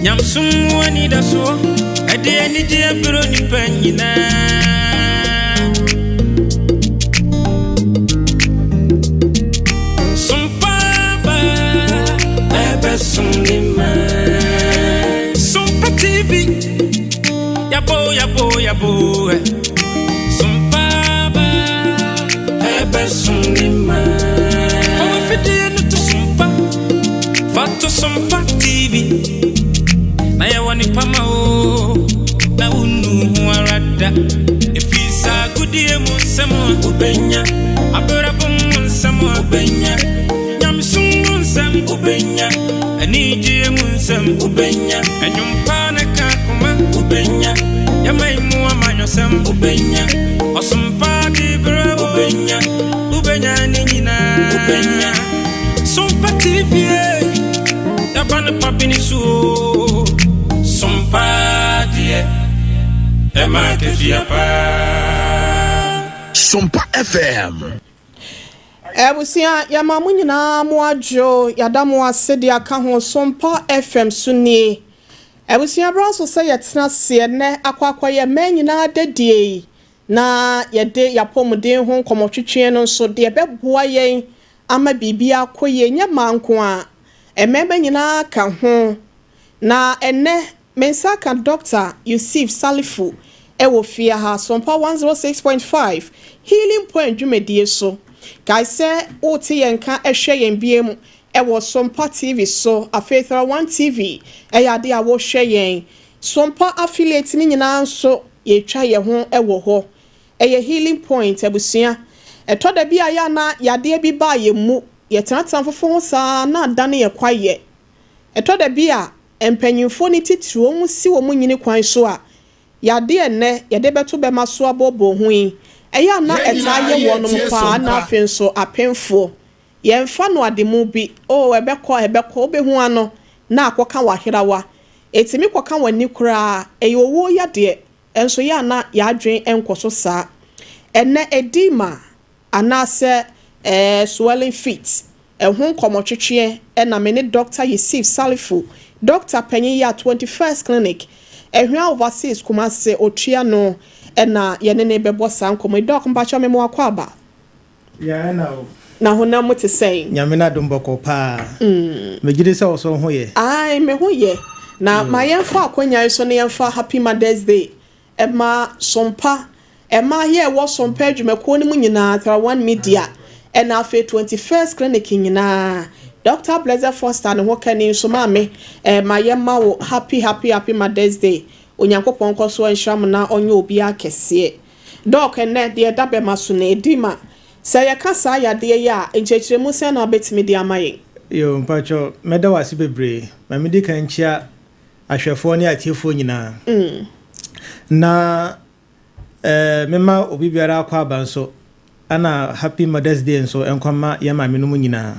Nyamesom mu anidasoɔ, ɛde anigyeɛ brɛ nnipa nyinaa. Som paaba, ɛbɛsom ne ma. Sompa TV, yabo yabo yabo. Som paaba, ɛbɛsom ne ma. Fa w'afidie no to Sompa, fa to Sompa TV. Na yɛwɔ nipa ma o, na wonnu ho ara da. Ɛfiri saa agodie mu nsɛm a wobɛnya, abrabɔ mu nsɛm a wobɛnya, nyamesom mu nsɛm wobɛnya, anigyeɛ mu nsɛm wobɛnya, ɛnwom pa ne ka koma wobɛnya, yɛma yi mu amanyɔsɛm wobɛnya, ɔsom pa de berɛ wobɛnya, wobɛnya ne nyinaa wobɛnya. Sompa TV, yɛba no pa bi ne so o. Sompa deɛ ɛma akatua paa. Sompa FM. Abusua, yɛma mo nyinaa mo adwo. Yɛada mo ase de aka ho. Sompa FM so nie. Abusua, berɛ so sɛ yɛtena aseɛ nnɛ akɔ akɔyɛ mmaa nyinaa dadie yi na yɛde yɛapɔmuden ho nkɔmmɔtwetwe no nso deɛ ɛbɛboa yɛn ama biribi akɔ yie, nyɛ mmaa nko a, mmarima nyinaa ka ho. Na ɛnnɛ me nsa ka Dr. Yusuf Salifu ɛwɔ fie ha, Sompa 106.5 Healing Point dwumadie so. Kae sɛ wote yɛn ka, ɛhwɛ yɛn bie mu ɛwɔ Sompa TV so. Afei Thra 1 TV ɛyɛ ade a wɔhwɛ yɛn. Sompa affiliate ne nyinaa nso yɛtwa yɛn ho ɛwɔ hɔ. Ɛyɛ Healing Point. Abusua, ɛtɔ da bi a yɛ ana yadeɛ bi baa yɛn mu, yɛtenatena fufuo ho saa na adane yɛ kwayɛ. Ɛtɔ da bi a mpanyinfoɔ ne titiri wɔn si wɔn nyini kwan so a yadeɛ nnɛ yɛde bɛto bɛma so abɔbɔ ho yi, ɛyɛ ana ɛtaa yɛ wɔnom paa. Na afei nso apemfoɔ, yɛmfa no ade mu bi o, ɛbɛkɔ ɛbɛkɔ, wobɛhu ano na akɔka waherawa, ɛtumi kɔka w'ani koraa. Ɛyɛ owuo yadeɛ nso yɛ ana yɛadwen nkɔ so saa. Ɛnɛ edema anaasɛ swelling feet ɛho nkɔmmɔtwetweɛ ɛna me ne Dr. Yusuf Salifu, Dr. panyin yi a 21st Clinic, Ɛhwea Overseas, Kumase, otua no, ɛna yɛne ne bɛbɔ saa nkɔmmɔ yi. Doc, mpakyɛ me mo akɔ aba. Yeah, na o. Na honam mu te sɛn? Nyame na dom, bɔkɔ paa. Megye di sɛ ɔsɔ ho yɛ. Ai, me ho yɛ. Na ma yɛmfa akonnwa yi so na yɛmfa Happy Mother's Day ɛma Sompa ɛma yɛ ɛwɔ Sompa adwumakuo no mu nyinaa, Thra One Media, ɛna afei 21st Clinic nyinaa. Dr. Blessed Foster ne ho kani nso, maame, ma yɛma wo happy happy happy Mother's Day. Onyankopɔn nkɔ so nhyira mo na ɔnyɛ obiara kɛseɛ. Doc, ɛnɛ deɛ ɛda bɛma so no, edema, sɛ yɛka saa yadeɛ yi a, nkyerɛkyerɛmu sɛn na wobɛtumi de ama yɛn? Yo, mpakyɛ mɛda wo ase bebree. Ma medi kan nkyia ahwɛfoɔ ne atiefoɔ nyinaa. Na mema obi biara akɔ aba nso. Ana Happy Mother's Day nso nkɔma yɛn maame no mu nyinaa.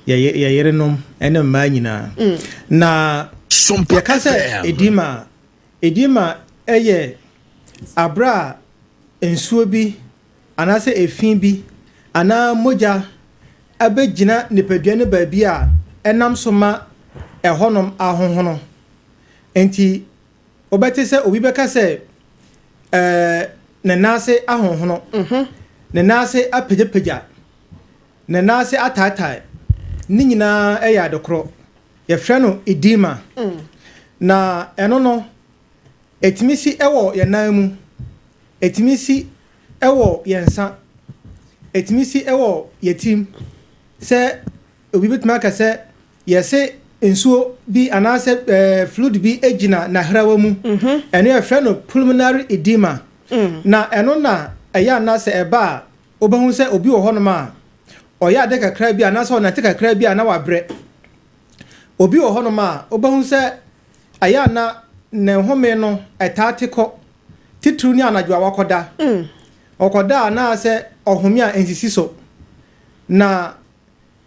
Yɛ yɛ yerenom ne mmaa nyinaa. Na Sompa yɛka sɛ FM. edema, edema ɛyɛ abere a nsuo bi anaasɛ efi bi anaa mogya abɛgyina nipadua no baabi a ɛnam so ma ɛhɔnom ahohono. Nti wobɛte sɛ obi bɛka sɛ ne nan ase ahohono, ne nan ase apagyapagya, ne nan ase ataatae. Ne nyinaa ɛyɛ adekorɔ, yɛfrɛ no edema. Na ɛno no, ɛtumi si ɛwɔ yɛn nan mu, ɛtumi si ɛwɔ yɛn nsa, ɛtumi si ɛwɔ yɛn tirim. Sɛ obi bɛtumi aka sɛ yɛse nsuo bi anaasɛ fluid bi gyina n'ahrawa mu, ɛno yɛfrɛ no pulmonary edema. Na ɛno na ɛyɛ anaasɛ ɛba a wobɛhu sɛ obi wɔ hɔnom a ɔyɛ ade kakra bi anaasɛ ɔnante kakra bi a na wabrɛ. Obi wɔ hɔnom a wobɛhu sɛ ɛyɛ ana ne home no ɛtaa te kɔ, titiriw ne anadwo a wakɔda. Ɔkɔda anaasɛ ɔhome a nsisi so. Na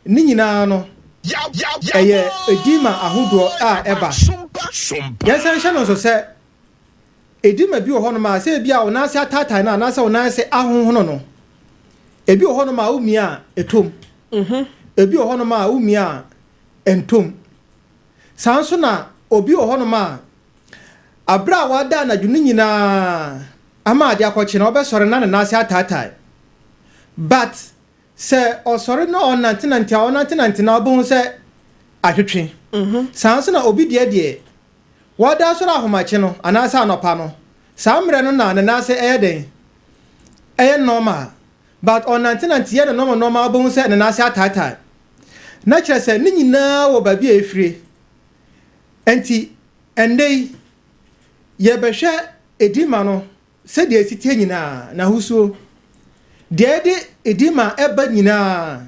ne nyinaa no ɛyɛ edema ahodoɔ a ɛba. Yɛnsan hyɛ no nso sɛ edema bi wɔ hɔnom a sɛ ebi a wo nan ase ataatae no anaasɛ wo nan ase ahohono no, ebi wɔ hɔnom a womia a ɛtɔm, ebi wɔ hɔnom a womia a ɛntɔm. Saa nso na obi wɔ hɔnom a, aberɛ a wada anadwo no nyinaa ama adeɛ akɔkye no, ɔbɛsɔre na ne nan ase ataatae. But sɛ ɔsɔre na ɔnantenante a, ɔnantenante na ɔbɛhu sɛ atwetwe. Saa nso na obi deɛ deɛ, wada asɔre ahomakye no anaasɛ anɔpa no, saa mmerɛ no na ne nan ase ɛyɛ dɛn? Ɛyɛ normal. But ɔnantenante yɛ no normal normal, wobɛhu sɛ ne nan ase ataatae. Na kyerɛ sɛ ne nyinaa wɔ baabi a ɛfire. Enti ɛnnɛ yi, yɛbɛhwɛ edema no sɛdeɛ ɛsi teɛ nyinaa, n'ahosuo, deɛ ɛde edema ɛba nyinaa,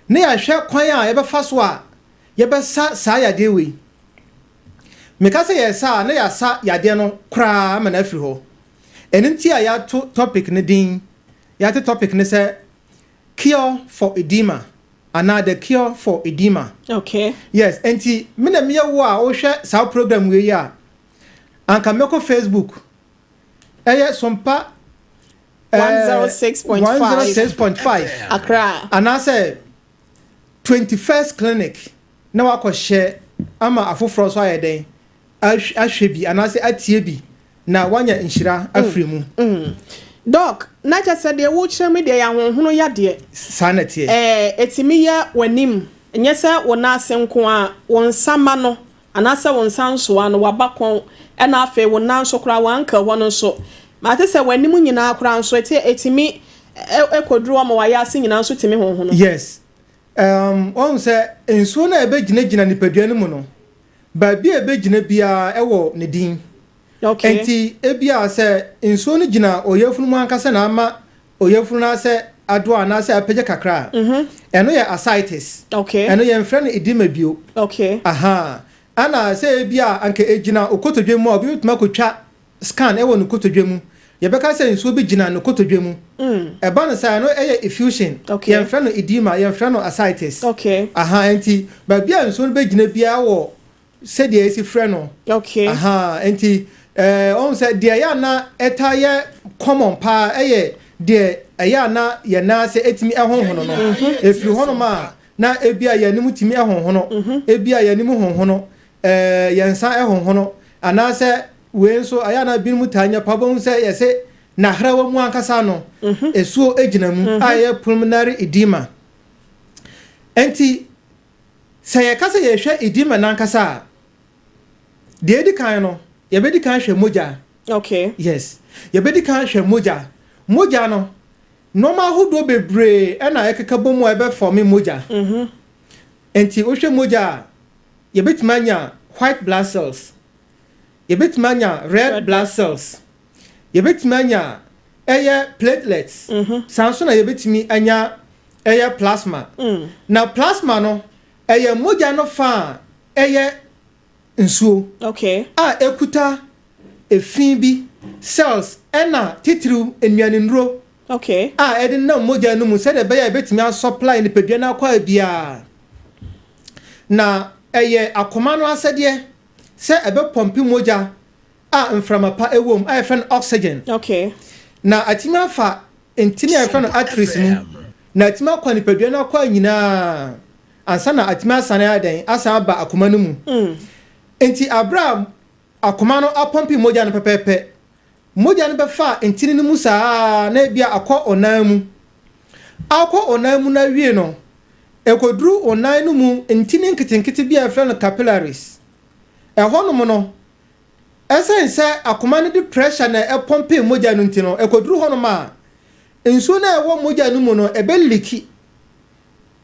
na yɛahwɛ kwan a yɛbɛfa so a yɛbɛsa saa yadeɛ wei. Meka sɛ yɛsa a, na yɛasa yadeɛ no koraa ama no afiri hɔ. Ɛno nti a yɛato topic no din, yɛato topic no sɛ "Cure for Edema" anaa "The Cure for Edema". Yes, nti me na meyɛ wo a wohwɛ saa program wei yi a, anka mɛkɔ Facebook, ɛyɛ Sompa 106.5. 106.5 Accra. Anaasɛ 21st Clinic na wakɔhyɛ ama afoforɔ nso ayɛ dɛn, ahwɛ bi anaasɛ atie bi na wanya nhyira afiri mu. Doc, na kyɛ sɛ deɛ wokyerɛ me deɛ yɛ ahohono yadeɛ. Saa na ɛteɛ. Ɛtumi yɛ w'anim, nyɛ sɛ wo nan ase nko a, wo nsa ma no anaasɛ wo nsa nsoa no, waba kɔn, ɛna afei wo nan nso koraa, w'ankle hɔ no nso. Mate sɛ w'anim nyinaa koraa nso, ɛtumi ɛkɔduru hɔ ma wayɛ ase nyinaa nso tumi honhono. Yes. Wɔn sɛ nsuo no a ɛbɛgyinagyina nipadua no mu no, baabi a ɛbɛgyina biara ɛwɔ ne din. Nti ebia sɛ nsuo no gyina oyafunu mu ankasa na ama oyafunu no asɛ adoa anaasɛ apagya kakra a, ɛno yɛ ascites. Ɛno yɛmfrɛ no edema bio. Aha. Ana sɛ ebia anka egyina okotodwe mu a, obi bɛtumi akotwa scan ɛwɔ ne kotodwe mu. Yɛbɛka sɛ nsuo bi gyina ne kotodwe mu. Ɛba no saa, ɛno ɛyɛ effusion. Yɛmfrɛ no edema, yɛmfrɛ no ascites. Aha, nti baabi a nsuo no bɛgyina biara wɔ sɛdeɛ esi frɛ no. Aha, nti ɔhu sɛ deɛ ɛyɛ ana ɛta yɛ common paa ɛyɛ deɛ ɛyɛ ana yɛn nan ase etumi ɛhonhono no. Efiri hɔnom a, na ebi a yɛn anim tumi ɛhonhono, ebi a yɛn anim honhono, yɛn nsa ɛhonhono, anaasɛ wei nso ɛyɛ ana binom taa nya pa bɔn sɛ yɛsɛ n'ahrawa mu ankasa no esuo egyina mu a ɛyɛ pulmonary edema. Nti sɛ yɛka sɛ yɛhwɛ edema n'ankasa a, deɛ edi kan no, yɛbɛdi kan hwɛ mogya. Yes, yɛbɛdi kan hwɛ mogya. Mogya no, nneɛma ahodoɔ bebree ɛna ɛkeka bɔ mu a ɛbɛform mogya. Nti wohwɛ mogya a, yɛbɛtumi anya white blood cells, yɛbɛtumi anya red blood cells, yɛbɛtumi anya ɛyɛ platelets, saa nso na yɛbɛtumi anya ɛyɛ plasma. Na plasma no ɛyɛ mogya no fa a ɛyɛ nsuo a ekuta efi bi, cells, ɛna titiriw nnuane nnuro a ɛde nam mogya no mu sɛdeɛ ɛbɛyɛ a ɛbɛtumi asupply nipadua no akɔ biara. Na ɛyɛ akoma no asɛdeɛ sɛ ɛbɛpump mogya a mframa pa ɛwɔ mu a yɛfrɛ no oxygen na atumi afa ntini a yɛfrɛ no arteries mu na atumi akɔ nipadua no akɔ nyinaa ansa na atumi asane ayɛ asan aba akoma no mu. Nti abere a akoma no apump mogya no pɛpɛɛpɛ, mogya no bɛfa ntini no mu saa na ebi akɔ ɔnan mu, akɔ ɔnan mu na awie no, ɛkɔduru ɔnan no mu ntini nketenkete bi a yɛfrɛ no capillaries. Ɛhɔnom no, ɛsɛn sɛ akoma no de pressure na ɛpump mogya no, nti no ɛkɔduru hɔnom a, nsuo no a ɛwɔ mogya no mu no ɛbɛ leak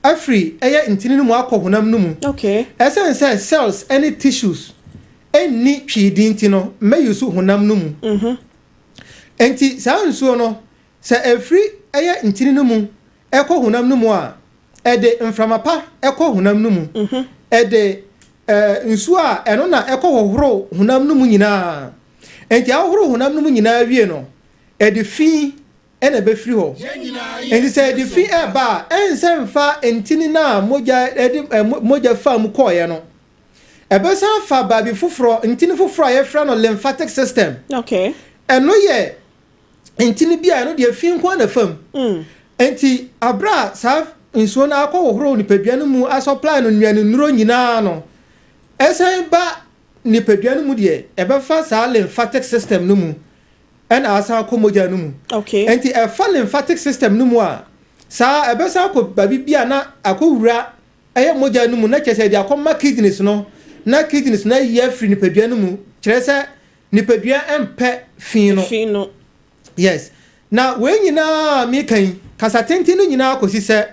afiri ɛyɛ ntini no mu akɔ honam no mu. Ɛsɛn sɛ cells ɛne tissues ɛnni twii nti no mmɛyi so honam no mu. Nti saa nsuo no, sɛ ɛfiri ɛyɛ ntini no mu ɛkɔ honam no mu a, ɛde mframa pa ɛkɔ honam no mu, ɛde nsuo a ɛno na ɛkɔ hohoro honam no mu nyinaa. Nti ahohoro honam no mu nyinaa wie no, ɛde fi ɛna ɛbɛfiri hɔ. Nti sɛ ɛde fi ɛba a, ɛnsɛ mfa ntini no a mogya ɛde mogya fa mu kɔɔeɛ no, ɛbɛsan fa baabi foforɔ, ntini foforɔ a yɛfrɛ no lymphatic system. Ɛno yɛ ntini bi a ɛno deɛ fi nko na fam. Nti abere a saa nsuo no akɔ hohoro nipadua no mu, asupply no nnuane nnuro nyinaa no, ɛsan ba. nipadua no mu deɛ, ɛbɛfa saa lymphatic system no mu ɛna asan akɔ mogya no mu. Nti ɛfa lymphatic system no mu a, saa ɛbɛsan akɔ baabi bi a na akɔwura ɛyɛ mogya no mu, na kyerɛ sɛ ɛde akɔma kidneys no, na kidneys no ayi afiri nipadua no mu, kyerɛ sɛ nipadua mpɛ fi no. Fi no. Yes, na wei nyinaa meka yi, kasa tenten no nyinaa kɔsi sɛ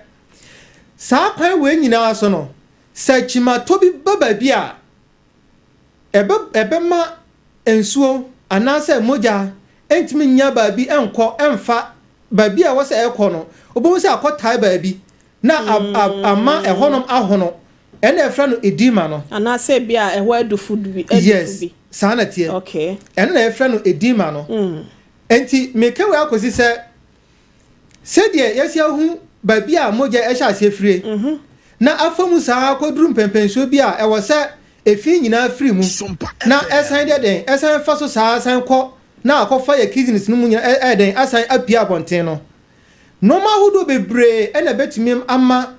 saa kwan wei nyinaa so no, sɛ kyimatɔ bi ba baabi a, ɛbɛma nsuo anaasɛ mogya ntumi nya baabi nkɔ mfa baabi a ɛwɔ sɛ ɛkɔ no. Wobɛhu sɛ akɔtae baabi na ama ɛhɔnom ahono, ɛna ɛfrɛ no edema no. Anaasɛ bi a ɛhɔ adufu bi, adufu bi. Saa na teɛ. Ɛno na ɛfrɛ no edema no. Nti meka wei akɔsi sɛ sɛdeɛ yɛsi ahu baabi a mogya ɛhyɛ aseɛ firie na afa mu saa akɔduru mpɛmpɛnsuo bi a ɛwɔ sɛ efi nyinaa firi mu na ɛsan deɛ den ɛsan fa so saa san kɔ na akɔfa yɛ kidneys no mu nyinaa, ɛyɛ den asan apue abɔnten no, nneɛma ahodoɔ bebree ɛna ɛbɛtumi ama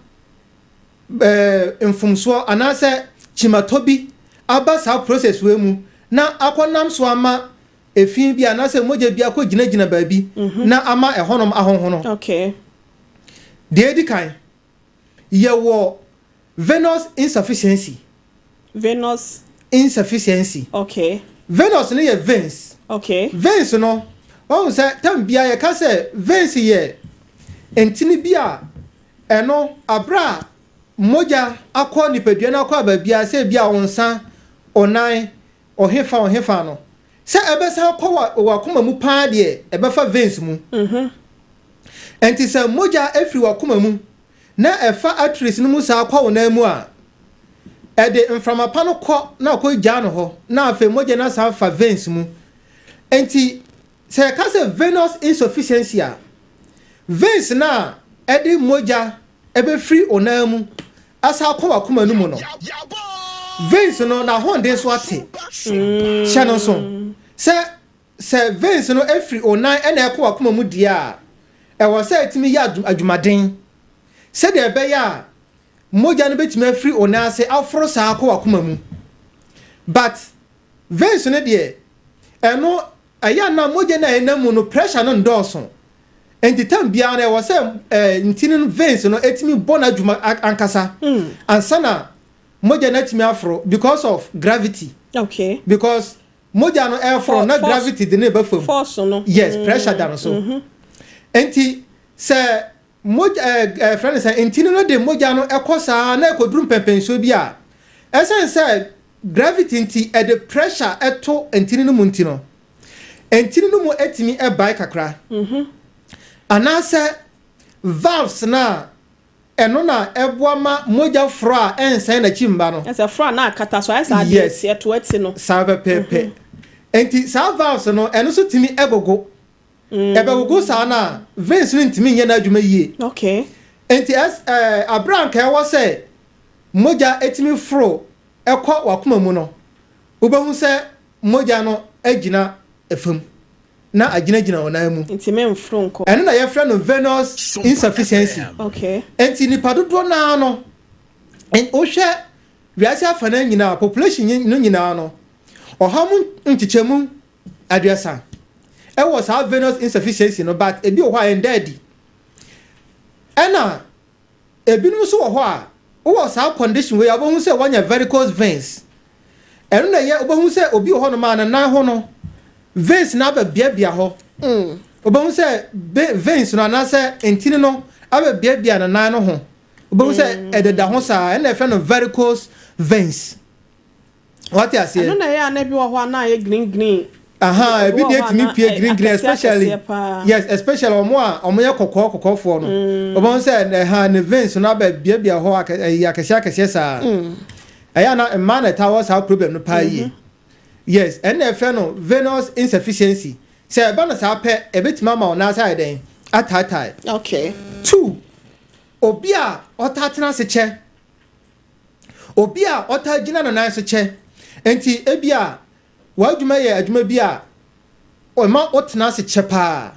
mfomsoɔ anaasɛ kyimatɔ bi aba saa process wei mu na akɔnam so ama efi bi anaasɛ mogya bi akɔ gyinagyina baabi na ama ɛhɔnom ahonhono. Deɛ edi kan, yɛwɔ venous insufficiency. Venous insufficiency. Venous no yɛ veins. Veins no, wɔn sɛ tam bia yɛka sɛ veins yɛ ntini bi a ɛno abere a mogya akɔ nipadua no akɔ baabi a sɛ bi a wɔn nsa, ɔnan, ɔhefa no, sɛ ɛbɛsan kɔ wɔ akoma mu paa deɛ, ɛbɛfa veins mu. Nti sɛ mogya efiri wakoma mu na ɛfa arteries no mu saa kɔ wɔn nan mu a, ɛde mframa pa no kɔ na akɔ gyaa no hɔ, na afei mogya no asan fa veins mu. Nti sɛ yɛka sɛ venous insufficiency a, veins na ɛde mogya ɛbɛfiri ɔnan mu asa akɔ wakoma no mu no, veins no n'ahoɔden so ate. Hyɛ no nso sɛ veins no efiri ɔnan ɛna ɛkɔ wakoma mu deɛ a, ɛwɔ sɛ ɛtumi yɛ adwumaden sɛdeɛ ɛbɛyɛ a mogya no bɛtumi afiri ɔnan ase aforo saa akɔ wakoma mu. But veins no deɛ, ɛno ɛyɛ ana mogya no a ɛnam mu no, pressure no ndɔɔso. Nti tam biara no, ɛwɔ sɛ ntini no, veins no, ɛtumi bɔ n'adwuma ankasa ansa na mogya no atumi aforo because of gravity. Because mogya no ɛforo na gravity de ne ba fam. Force no. Yes, pressure da no so. Nti sɛ mogya ɛɛ ɛfrɛ no sɛ ntini no de mogya no ɛkɔ saa na ɛkɔduru mpɛmpɛnsuo bi a, ɛsɛn sɛ gravity nti ɛde pressure ɛto ntini no mu, nti no ntini no mu ɛtumi ɛbae kakra anaasɛ valves na ɛno na ɛboa ma mogya foro a ɛnsan n'akyi mba no. Ɛsɛ foro a na akata so ayɛ sɛ adeɛ ɛto ɛti no. Saa pɛpɛɛpɛ. Nti saa valves no, ɛno nso tumi ɛgogo. Ɛbɛgogo saa na veins no ntumi nyɛ n'adwuma yie. Nti ɛs ɛɛ abere a nka ɛwɔ sɛ mogya etumi foro ɛkɔ wakoma mu no, wobɛhu sɛ mogya no agyina fam na agyinagyina wɔn nan mu. Nti mɛmforo nkɔ. Ɛno na yɛfrɛ no venous insufficiency. Nti nipa dodoɔ naa no, wohwɛ wiase afa no nyinaa, population no nyinaa no, 30% ɛwɔ saa venous insufficiency no. But ebi wɔ hɔ a ɛnda adi, ɛna ebinom nso wɔ hɔ a wowɔ saa condition wei a, wobɛhu sɛ wɔanya varicose veins. Ɛno na ɛyɛ wobɛhu sɛ obi wɔ hɔnom a ne nan ho no, veins no aba biabia hɔ. Wobɛhu sɛ veins no anaasɛ ntini no aba biabia ne nan no ho. Wobɛhu sɛ ɛdeda ho saa, ɛna ɛfrɛ no varicose veins. Wate aseɛ? Ɛno na ɛyɛ a na bi wɔ hɔ a na ayɛ green green. Aha, ebi deɛ tumi pie green green, especially, yes, especially ɔmo a ɔmo yɛ kɔkɔɔ kɔkɔɔfoɔ no. Wobɛhu sɛ ɛha ne veins no aba biabia hɔ ɛyɛ akɛseɛ akɛseɛ saa. Ɛyɛ ana mmaa na ɛta wɔ saa problem no paa yie. Yes, ɛnna ɛfrɛ no venous insufficiency. Sɛ ɛba no saa pɛ, ɛbɛtumi ama ɔnan ase ayɛ dɛn, ataatae. Two, obi a ɔtaa tena ase kyɛ, obi a ɔtaa gyina ne nan so kyɛ. Nti ebi a w'adwuma yɛ adwuma bi a ɔma wotena ase kyɛ paa,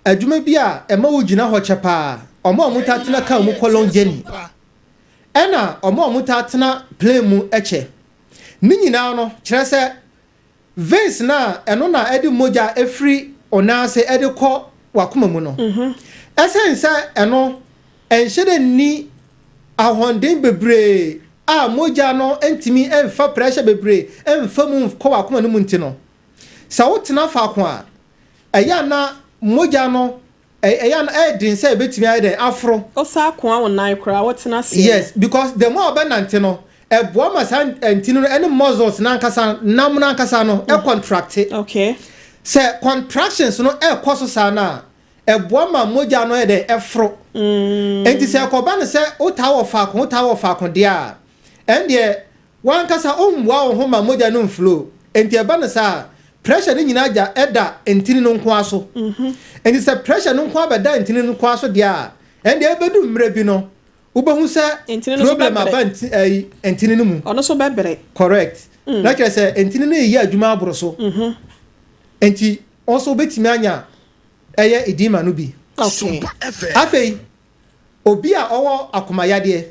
adwuma bi a ɛma wo gyina hɔ kyɛ paa, ɔmo a ɔmo taa tena kaa mu kɔ long journey, ɛna ɔmo a ɔmo taa tena plane mu kyɛ. Ne nyinaa no kyerɛ sɛ veins no a ɛno na ɛde mogya efiri ɔnan ase ɛde kɔ wakoma mu no, ɛsɛn sɛ ɛno ɛnhyɛ dɛ nni ahoɔden bebree a mogya no ntumi mfa pressure bebree mfa mu kɔ wakoma no mu. Nti no, sɛ wotena faako a, ɛyɛ ana mogya no ɛyɛ ana ɛyɛ den sɛ ebetumi ayɛ dɛn aforo. Ɔsa akoa wo nan koraa wɔtena ase. Yes, because the more ɔbɛnante no, ɛboa ma saa ntini no ɛne muscles n'ankasa nam n'ankasa no ɛcontract. Sɛ contractions no ɛkɔ so saa no a, ɛboa ma mogya no yɛ dɛ ɛforo. Nti sɛ ɛkɔba no sɛ wotaa wɔ faako, wotaa wɔ faako deɛ a, ɛn deɛ wankasa ɔmmoa wo ho ma mogya no mflow. Nti ɛba no saa, pressure no nyinaa gya ɛda ntini no nko so. Nti sɛ pressure no nko abɛda ntini no nko so deɛ a, ɛn deɛ ɛbɛdu mmerɛ bi no, wobɛhu sɛ problem aba nti ɛyi ntini no mu. Ɔno nso bɛbrɛ. Correct. Na kyerɛ sɛ ntini no yɛ adwuma aboro so. Nti ɔnso wobɛtumi anya ɛyɛ edema no bi. Afei obi a ɔwɔ akomayadeɛ,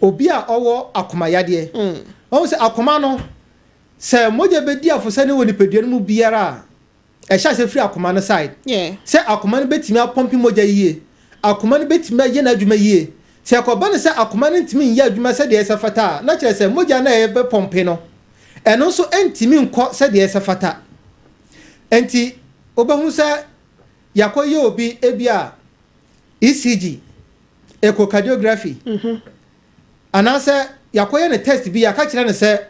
obi a ɔwɔ akomayadeɛ, ɔwɔ sɛ akoma no, sɛ mogya bɛdi afosɛ ne wɔ nipadua no mu biara a, ɛhyɛ ase firi akoma no side. Sɛ akoma no bɛtumi apump mogya yie, akoma no bɛtumi ayɛ n'adwuma yie. Sɛ ɛkɔba no sɛ akoma no ntumi nyɛ adwuma sɛdeɛ ɛsɛ fata a, na kyerɛ sɛ mogya no a ɛbɛpump no, ɛno nso ntumi nkɔ sɛdeɛ ɛsɛ fata. Nti wobɛhu sɛ yɛakɔyɛ obi ebi a ECG, echocardiography, anaasɛ yɛakɔyɛ no test bi, yɛaka kyerɛ no sɛ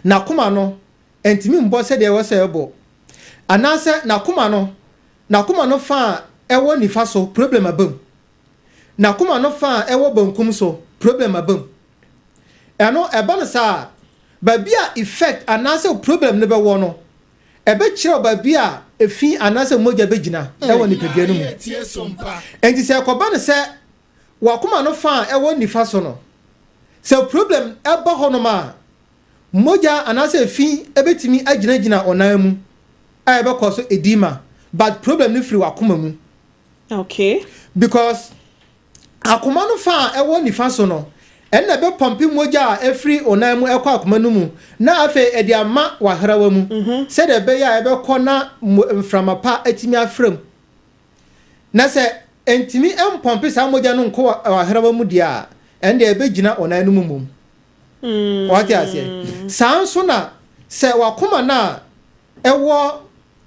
n'akoma no ntumi mbɔ sɛdeɛ ɛwɔ sɛ ɛbɔ, anaasɛ n'akoma no fa a ɛwɔ nifa so problem aba mu, n'akoma no fa a ɛwɔ benkum so problem aba mu. Ɛno ɛba no saa, baabi a effect anaasɛ problem no bɛwɔ no, ɛbɛkyerɛ baabi a efi anaasɛ mogya bɛgyina ɛwɔ nipadua no mu. Nti sɛ ɛkɔba no sɛ wakoma no fa a ɛwɔ nifa so no, sɛ problem ɛba hɔnom a, mogya anaasɛ efi ɛbɛtumi agyinagyina ɔnan mu a ɛbɛkɔ so edema, but problem no firi wakoma mu. Because akoma no fa a ɛwɔ nifa so no, ɛnna ɛbɛpump mogya a ɛfiri ɔnan mu ɛkɔ akoma no mu, na afei ɛde ama wahrawa mu sɛdeɛ ɛbɛyɛ a ɛbɛkɔ na mframa pa atumi afra mu. Na sɛ ntumi mpump saa mogya no nkɔ wahrawa mu deɛ a, ɛndeɛ ɛbɛgyina ɔnan no mu mmom. Wɔte aseɛ? Saa nso na sɛ wakoma no a ɛwɔ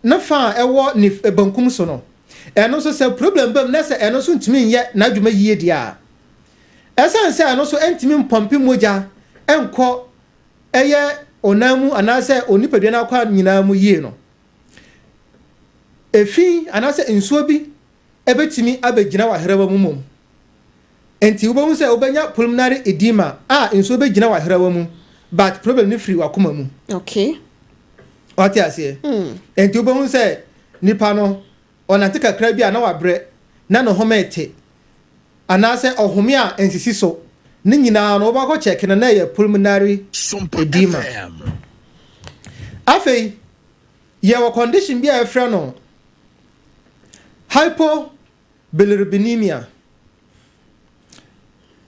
ne fa a ɛwɔ ne benkum so no, ɛno nso sɛ problem bam na sɛ ɛno nso ntumi nyɛ n'adwuma yie deɛ a, ɛsiane sɛ ɛno nso ntumi mpump mogya nkɔ ɛyɛ ɔnan mu anaasɛ onipadua no akɔ nyinaa mu yie no, efi anaasɛ nsuo bi ɛbɛtumi abɛgyina w'ahrawa mu mom. Nti wobɛhu sɛ wobɛnya pulmonary edema a nsuo bɛgyina w'ahrawa mu, but problem no firi w'akoma mu. Wate aseɛ? Nti wobɛhu sɛ nipa no ɔnante kakra bi a na wabrɛ, na ne home te, anaasɛ ɔhome a nsisi so. Ne nyinaa no, wobɛkɔ check no na ɛyɛ pulmonary edema. Afei yɛwɔ condition bi a yɛfrɛ no hypobilirubinemia,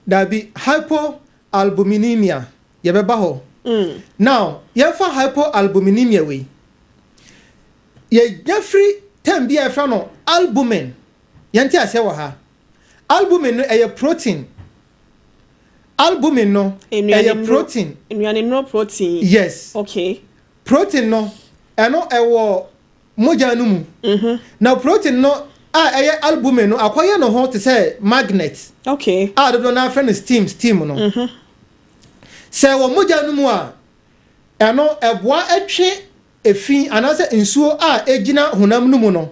dabi, hypoalbuminemia. Yɛbɛba hɔ. Now yɛmfa hypoalbuminemia wei, yɛnya firi term bi a yɛfrɛ no albumin. Yɛnte aseɛ wɔ ha. Albumin no ɛyɛ protein. Albumin no ɛyɛ protein. Nnuane nnuro protein. Yes. Protein no, ɛno ɛwɔ mogya no mu. Na protein no a ɛyɛ albumin no akɔyɛ ne ho te sɛ magnet a dodoɔ no afrɛ no steam no. Sɛ ɛwɔ mogya no mu a, ɛno ɛboa ɛtwe efi anaasɛ nsuo a egyina honam no mu no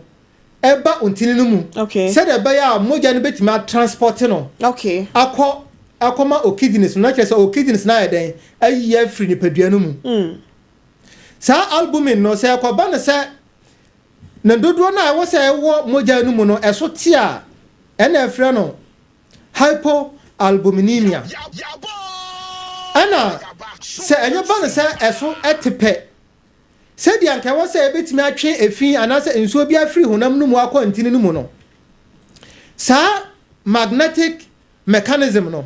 ɛba ntini no mu sɛdeɛ ɛbɛyɛ a mogya no bɛtumi atransport no akɔ akɔma o kidneys no, na kyerɛ sɛ o kidneys no ayɛ dɛn ayi afiri nipadua no mu. Saa albumin no, sɛ ɛkɔba no sɛ ne dodoɔ no a ɛwɔ sɛ ɛwɔ mogya no mu no ɛso te a, ɛna ɛfrɛ no hypoalbuminemia. Ɛna sɛ ɛnyɛ ba no sɛ ɛso ɛte pɛ sɛdeɛ anka ɛwɔ sɛ ɛbɛtumi atwe efi anaasɛ nsuo bi afiri honam no mu akɔ ntini no mu no, saa magnetic mechanism no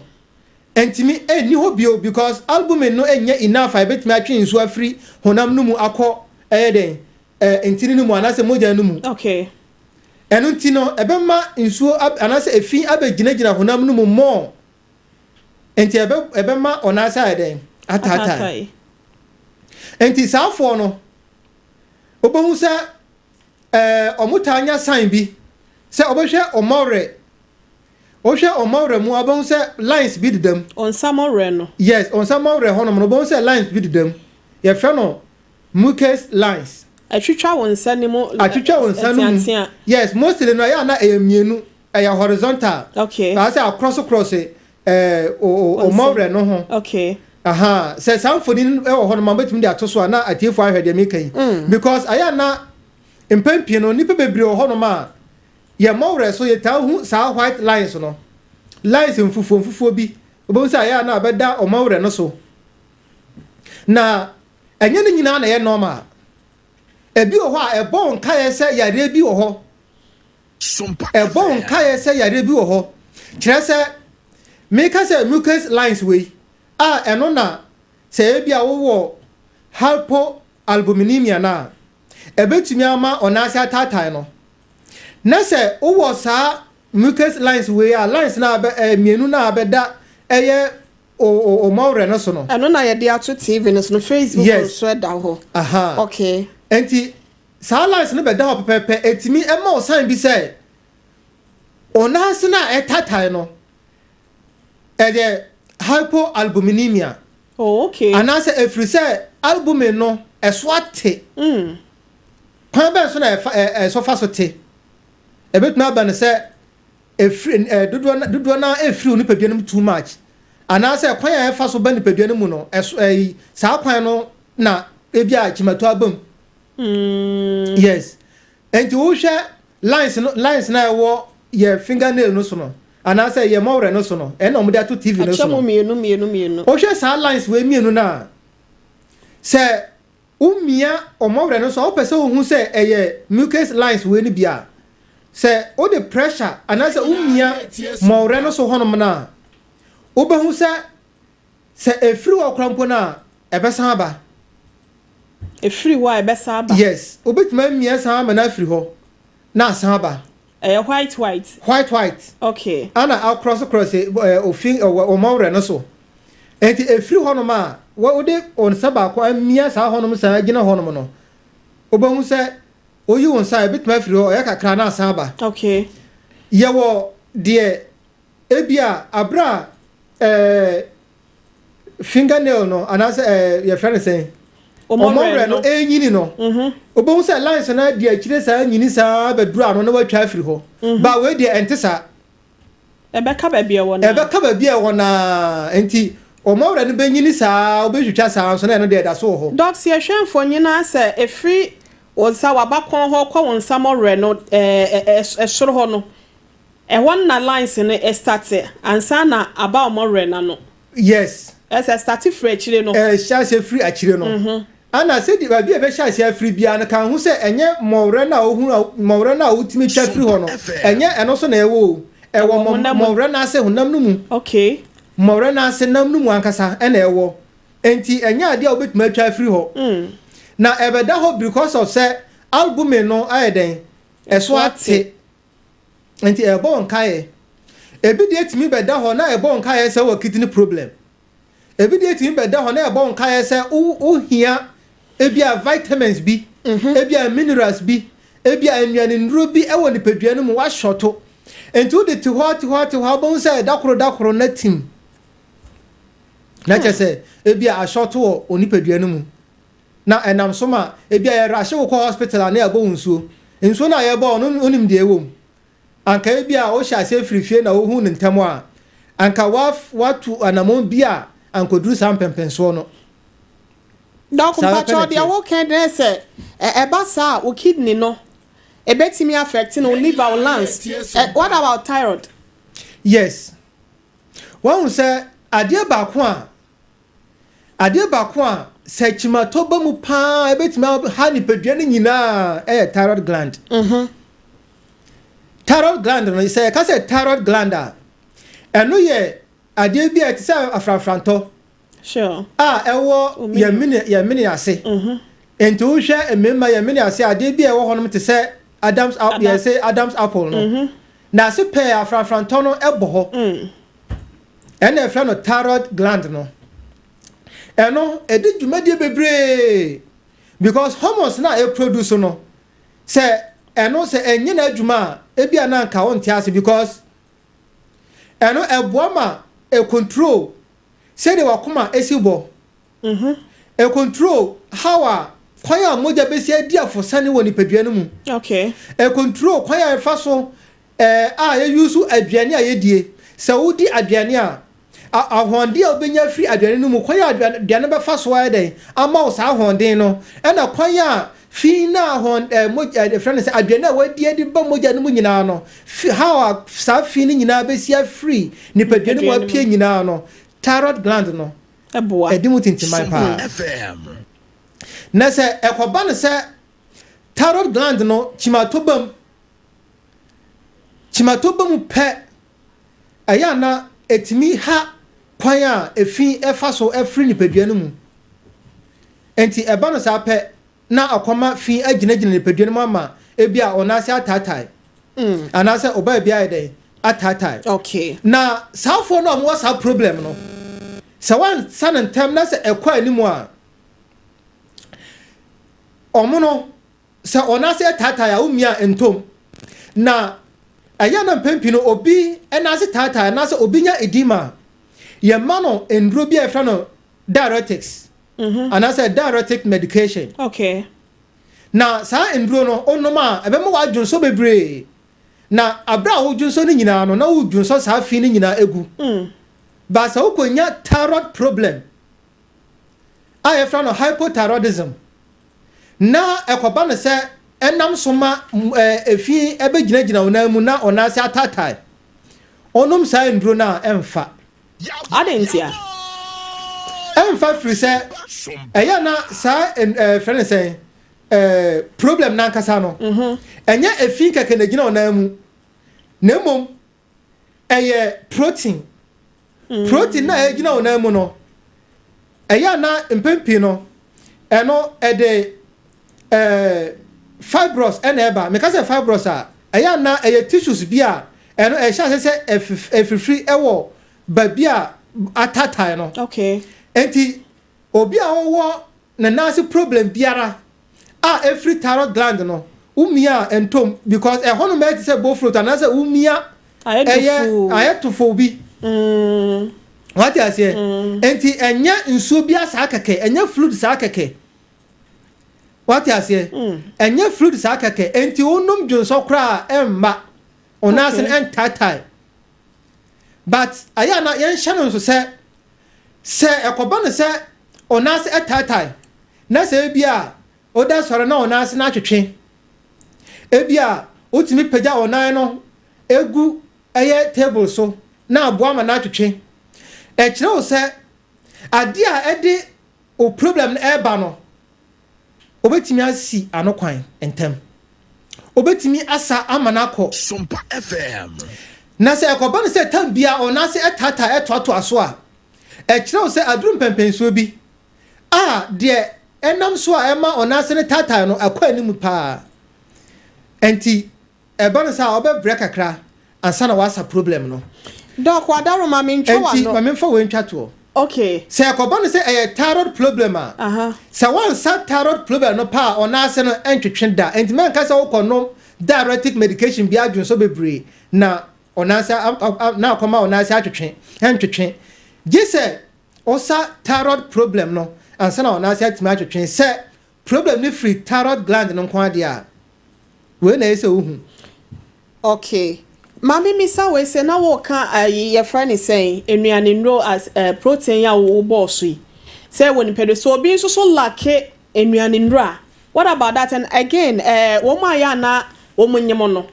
Ntumi ɛnni hɔ bio because albumin no ɛnyɛ enough a ɛbɛtumi atwe nsuo afiri honam no mu akɔ ɛyɛ dɛn, ntini no mu anaasɛ mogya no mu. Ɛno nti no, ɛbɛma nsuo anaasɛ efi abɛgyinagyina honam no mu more, nti ɛbɛma ɔnaase ayɛ dɛn? Ataatae. Nti saafoɔ no, wobɛhu sɛ ɔmo taa nya sign bi sɛ ɔbɛhwɛ ɔmɔwerɛ, wohwɛ ɔmɔwerɛ mu a, wobɛhu sɛ lines bi deda mu. Ɔnsamɔwerɛ no? Yes, ɔnsamɔwerɛ hɔnom no, wobɛhu sɛ lines bi deda mu. Yɛfrɛ no mucus lines. Atwitwa wo nsa no mu. Atwitwa wo nsa no mu. Teatea. Yes, mostly no, ɛyɛ a na ɛyɛ mmienu, ɛyɛ horizontal. Sɛ across cross ɔmɔwerɛ no ho. Aha, sɛ saa mfoni no ɛwɔ hɔ no ma wobɛtumi de ato so a, na atiefoɔ ahwɛ deɛ meka yi, because ɛyɛ a na mpɛn pii no, nnipa bebree wɔ hɔnom a yɛ mɔwerɛ so yɛtaa hu saa white lines no, lines mfufuo mfufuo bi. Wobɛhu sɛ ɛyɛ a na abɛda ɔmɔwerɛ no so, na ɛnyɛ no nyinaa na ɛyɛ normal. Ebi wɔ hɔ a ɛbɔ wo nkaeɛ sɛ yareɛ bi wɔ hɔ. Ɛbɔ wo nkaeɛ sɛ yareɛ bi wɔ hɔ. Kyerɛ sɛ meka sɛ mucus lines wei a, ɛno na sɛ ebi a wowɔ hypoalbuminemia no a, ɛbɛtumi ama ɔnaase ataatae no. Na sɛ wowɔ saa mucus lines wei a, lines no abɛ mmienu no a abɛda ɛyɛ o mɔwerɛ no so no. Ɛno na yɛde ato TV no so no, Facebook nso ɛda hɔ. Aha. Nti saa lines no bɛda hɔ pɛpɛɛpɛ, ɛtumi ɛma wo sign bi sɛ ɔnaase no a ɛtatae no ɛyɛ hypoalbuminemia. Anaasɛ ɛfiri sɛ albumin no ɛso ate. Kwan bɛn so na ɛfa ɛso fa so te? Ɛbɛtumi aba no sɛ ɛfiri dodoɔ no ɛfiri wo nipadua no mu too much, anaasɛ kwan a ɛfa so ba nipadua no mu no, ɛso ɛyi saa kwan no na ebi a kyimatɔ aba mu. Yes, nti wohwɛ lines no, lines na ɛwɔ yɛ fingernail no so no anaasɛ yɛ mɔwerɛ no so no, ɛna wɔde ato TV no so no. Akyɛ mu mmienu mmienu mmienu. Wohwɛ saa lines wei mmienu no a, sɛ womia ɔmɔwerɛ no so a, wopɛ sɛ wohu sɛ ɛyɛ mucus lines wei no bi a, sɛ wode pressure anaasɛ womia mɔwerɛ no so hɔnom no a, wobɛhu sɛ ɛfiri hɔ kora mpo no a, ɛbɛsan aba. Ɛfiri hɔ a, ɛbɛsan aba? Yes, wobɛtumi amia saa ama no afiri hɔ na asan aba. Ɛyɛ white white? White white. Ana across cross ofin ɔmɔwerɛ no so. Nti ɛfiri hɔnom a, wode wo nsa baako amia saa hɔnom saa gyina hɔnom no, wobɛhu sɛ woyi wo nsa a, ɛbɛtumi afiri hɔ, ɔyɛ kakra na asan aba. Yɛwɔ deɛ ebi a abere a fingernail no anaasɛ yɛfrɛ no sɛn, ɔmɔwerɛ no ɛnyini no, wobɛhu sɛ lines no adi akyire saa nyini saa bɛduru ano na watwa afiri hɔ. Ba wei deɛ, ɛnte saa. Ɛbɛka baabi a ɛwɔ naa. Ɛbɛka baabi a ɛwɔ naa. Nti ɔmɔwerɛ no bɛnyini saa, wobɛtwitwa saa nso na ɛno deɛ ɛda so wɔ hɔ. Doc, yɛhwɛ mfonyin a, sɛ ɛfiri wo nsa wabakɔn hɔ kɔ wo nsa mɔwerɛ no ɛsoro hɔ no, ɛhɔ na lines no ɛstart ansa na aba ɔmɔwerɛ n'ano? Ɛsɛ start firi akyire no. Ɛhyɛ aseɛ firi akyire no. Ana sɛdeɛ baabi a ɛbɛhyɛ aseɛ afiri biara no, ka ho sɛ ɛnyɛ mɔwerɛ no a wohunu, mɔwerɛ no a wotumi twa firi hɔ no, ɛnyɛ ɛno so na ɛwɔ o. Ɛwɔ mɔwerɛ no ase, honam no mu. Mɔwerɛ no ase, nam no mu ankasa ɛna ɛwɔ. Nti ɛnyɛ adeɛ a wobɛtumi atwa afiri hɔ. Na ɛbɛda hɔ because of sɛ albumin no ayɛ dɛn? Ɛso ate. Nti ɛbɔ nkaeɛ. Ebi deɛ tumi bɛda hɔ na ɛbɔ nkaeɛ sɛ wɔ kidney problem. Ebi deɛ tumi bɛda hɔ na ɛbɔ nkaeɛ sɛ wohia ebi a vitamins bi, ebi a minerals bi, ebi a nnuane nnuro bi ɛwɔ nipadua no mu wahyɔto. Nti wode te hɔ, te hɔ, te hɔ, wobɛhu sɛ dakoro dakoro na tim. Na kyerɛ sɛ ebi a ahyɔto wɔ onipadua no mu. Na ɛnam so ma ebi a yɛrahye wo kɔ hospital a, na yɛbɔ wo nsuo. Nsuo no a yɛbɔ no, wonim deɛ ɛwɔ mu. Anka ebi a wohyɛ aseɛ firi fie na wohu no ntɛm a, anka watu anammɔn bi a ankoduru saa mpɛmpɛnsoɔ no. Doc, mpakyɛw, deɛ woka dɛ sɛ ɛba saa a, wo kidney no ɛbɛtumi affect no, wo liver, wo lungs, what about thyroid? Yes, wɔn sɛ adeɛ baako a sɛ kyimatɔ ba mu paa ɛbɛtumi ha nipadua no nyinaa ɛyɛ thyroid gland. Thyroid gland no, sɛ yɛka sɛ thyroid gland a, ɛno yɛ adeɛ bi a ɛte sɛ afrafrantɔ a ɛwɔ yɛn mene yɛn mene ase. Nti wohwɛ mmarima yɛn mene ase, adeɛ bi a ɛwɔ hɔnom te sɛ Adam's apple, yɛsɛ Adam's apple no. Na ase pɛɛ afrafrantɔ no ɛbɔ hɔ. Ɛna ɛfrɛ no thyroid gland no. Ɛno ɛdi dwumadie bebree because hormones na ɛproduce no, sɛ ɛno sɛ ɛnyɛ n'adwuma a, ebi a na nka wɔnte ase, because ɛno ɛboa ma ɛcontrol sɛdeɛ wakoma esi bɔ, ɛcontrol how a kwan a mogya bɛsi adi afosane wɔ nipadua no mu, ɛcontrol kwan a yɛfa so a yɛuse aduane a yɛdie. Sɛ wodi aduane a, ahoɔden a wobɛnya firi aduane no mu, kwan a aduane bɛfa so ayɛ dɛn ama wo saa ahoɔden no, ɛna kwan a fi na ahɔn mogya ɛfrɛ no sɛ aduane a wadi adi ba mogya no mu nyinaa no fi, how a saa fi no nyinaa bɛsi afiri nipadua no mu apue nyinaa no, thyroid gland no ɛboa. Ɛdi mu tintiman paa. FM. Na sɛ ɛkɔba no sɛ thyroid gland no kyimato ba mu, kyimato ba mu pɛ, ɛyɛ ana ɛtumi ha kwan a efi ɛfa so ɛfiri nipadua no mu. Nti ɛba no saa pɛ na akɔma fi agyinagyina nipadua no mu ama ebi a ɔnan ase ataatae anaasɛ ɔbaa bi ayɛ dɛn ataatae. Na saafoɔ no a wɔwɔ saa problem no, sɛ wansa ne ntɛm na sɛ ɛkɔ anim a, ɔmo no sɛ ɔnan ase taatae a, womia ntom na ɛyɛ na mpɛn pii no obi ɛnan ase taatae anaasɛ obi nya edema a, yɛma no nduro bi a yɛfrɛ no diuretics anaasɛ diuretic medication. Na saa nduro no, onom a, ɛbɛma wadwonsɔ bebree, na abere a wodwonsɔ no nyinaa no na wodwonsɔ saa fi no nyinaa egu. Ba sɛ wokɔnya thyroid problem a yɛfrɛ no hypothyroidism na ɛkɔba no sɛ ɛnam so ma efi ɛbɛgyinagyina wo nan mu na ɔnan ase ataatae, ɔnom saa nduro no a, ɛmfa. Ade ntia? Ɛmfa firi sɛ ɛyɛ na saa frɛ no sɛn, problem nankasa no, ɛnyɛ efi kɛkɛ na gyina ɔnan mu, na mmom ɛyɛ protein. Protein na ɛgyina ɔnan mu no, ɛyɛ na mpɛn pii no ɛno ɛde fibros ɛna ɛba. Meka sɛ fibros a, ɛyɛ na ɛyɛ tissues bi a ɛno ɛhyɛ ase sɛ ɛfifiri ɛwɔ baabi a atatae no. Nti obi a ɔwɔ ne nan ase problem biara a efiri thyroid gland no, wumia a ntom because ɛhɔ nom ɛyɛ te sɛ bofrot anaasɛ wumia ayɛ ɛyɛ dufuu. Ayɛ tofo bi. Wate aseɛ? Nti ɛnyɛ nsuo bi saa kɛkɛ, ɛnyɛ fluid saa kɛkɛ. Wate aseɛ? Ɛnyɛ fluid saa kɛkɛ. Nti wonom dwonsɔ koraa ɛmma ɔnan ase no ɛntaatae. But ɛyɛ ana yɛnhyɛ no nso sɛ ɛkɔba no sɛ ɔnan ase ɛtaatae na sɛ ebi a ɔda sɔre na ɔnan ase no atwetwe, ebi a wotumi pagya ɔnan no egu ɛyɛ table so na aboa ma no atwetwe, ɛkyerɛ wo sɛ adeɛ a ɛde o problem no ɛreba no, obetumi asi ano kwan ntɛm, obetumi asa ama no akɔ. Sompa FM. Na sɛ ɛkɔba no sɛ tam bia ɔnan ase ɛtaataa ɛtoatoa so a, ɛkyerɛ wo sɛ aduru mpɛmpɛnsuo bi a deɛ ɛnam so a ɛma ɔnan ase no taataa no ɛkɔ anim paa. Nti ɛba no sɛ a ɔbɛbrɛ kakra ansa na wasa problem no. Doc Wadaroma, mentwa Nti wano. Ma memfa wei ntwa toɔ. Sɛ ɛkɔba no sɛ ɛyɛ thyroid problem a, sɛ wansa thyroid problem no pa a, ɔnan ase no ɛntwetwe da. Nti mɛnka sɛ wokɔ nom diuretic medication bi adwonsɔ bebree na ɔnan ase na akɔma ɔnan ase atwetwe. Ɛntwetwe gye sɛ ɔsa thyroid problem no ansa na ɔnan ase atumi atwetwe. Sɛ problem no firi thyroid gland no nko adeɛ a, wei na ɛyɛ sɛ wohu. Okay, maame, misa wei sɛ na wɔka ayi, yɛfrɛ ne sɛn, nnuane nnuro as protein a wɔbɔɔ so yi sɛ wɔ nipadua so, obi nso so lack nnuane nnuro a, what about that? And again, wɔn a yɛ ana wɔn nyim no,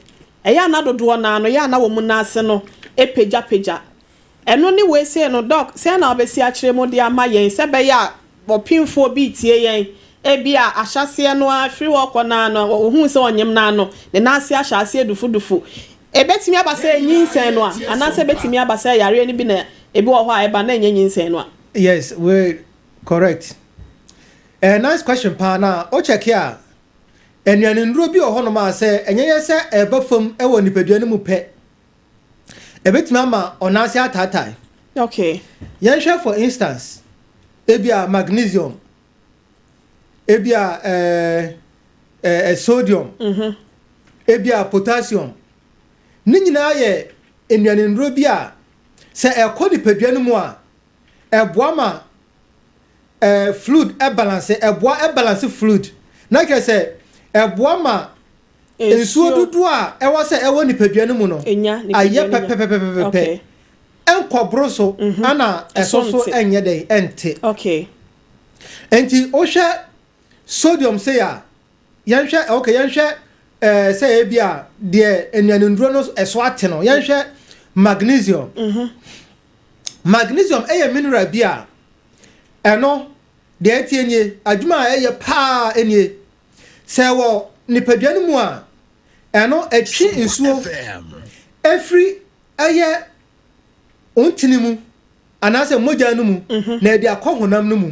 ɛyɛ ana dodoɔ naa no yɛ ana wɔn nan ase no epagyapagya, ɛno ne wei sei no, Doc, sɛn na wobɛsi akyerɛ mu de ama yɛn sɛ bɛyɛ a ɔpemfoɔ bi tie yɛn, ebi a ahyɛseɛ no a firi hɔ kɔ naa no, ohun sɛ ɔnyem naa no ne nan ase ahyɛ aseɛ dufudufu, ebetumi aba sɛ nyinsɛn no a, anaasɛ ebetumi aba sɛ yareɛ no bi na Ebi wɔ hɔ a ɛba na ɛnyɛ nyinsɛn no a. Yes, we correct. Ɛyɛ nice question paa na wo check a, nnuane nnuro bi wɔ hɔnom a sɛ ɛnyɛ yɛ sɛ ɛba fam wɔ nipadua no mu pɛ, ɛbɛtumi ama ɔnan ase ataatae. Yɛnhwɛ, for instance, ebi a magnesium, ebi a sodium, ebi a potassium. Ne nyinaa yɛ nnuane nnuro bi a sɛ ɛkɔ nipadua no mu a, ɛboa ma fluid ɛbalance, ɛboa ɛbalance fluid. Na kyerɛ sɛ ɛboa ma nsuo dodoɔ a ɛwɔ sɛ ɛwɔ nipadua no mu no ayɛ pɛpɛpɛpɛpɛ, ɛnkɔboro so ana ɛso so ɛnyɛ dɛn ɛnte. Nti wohwɛ sodium sei a, yɛnhwɛ, okay, yɛnhwɛ sɛ ebi a deɛ nnuane nnuro no ɛso ate no, yɛnhwɛ magnesium. Magnesium ɛyɛ mineral bi a ɛno deɛ ɛtie nie, adwuma a ɛyɛ paa nie: sɛ wɔ nipadua no mu a, ɛno ɛtwe nsuo efiri ɛyɛ ntini mu anaasɛ mogya no mu na ɛde akɔ honam no mu.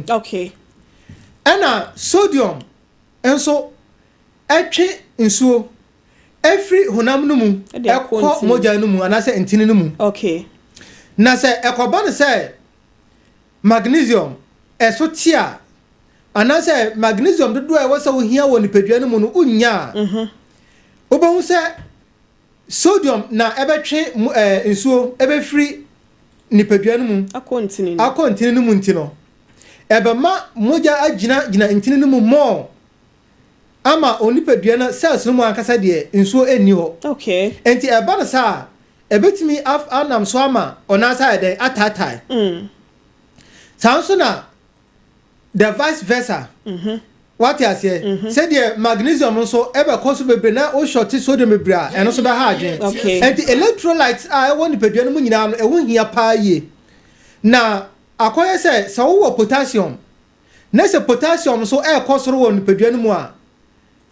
Ɛna sodium nso ɛtwe nsuo efiri honam no mu ɛkɔ mogya no mu anaasɛ ntini no mu. Na sɛ ɛkɔba no sɛ magnesium ɛso te a, anaasɛ magnesium dodoɔ a ɛwɔ sɛ wohia wɔ nipadua no mu no wonya a, wobɛhu sɛ sodium na ɛbɛtwe nsuo ɛbɛfiri nipadua no mu akɔ ntini akɔ ntini no mu. Nti no ɛbɛma mogya agyina gyina ntini no mu mɔɔ ama onipadua no cells no mu ankasa deɛ, nsuo nni hɔ. Nti ɛba no saa, ɛbɛtumi anam so ama ɔnan ayɛ dɛn, ataatae. Saa nso na the vice versa. Wate aseɛ? Sɛdeɛ magnesium nso ɛbɛkɔ so bebree na woshort sodium bebree a, ɛno nso bɛha adwene. Nti electrolytes a ɛwɔ nipadua no mu nyinaa no, ɛho hia paa yie. Na akɔyɛ sɛ sɛ wowɔ potassium na sɛ potassium nso ɛrekɔ soro wɔ nipadua no mu a,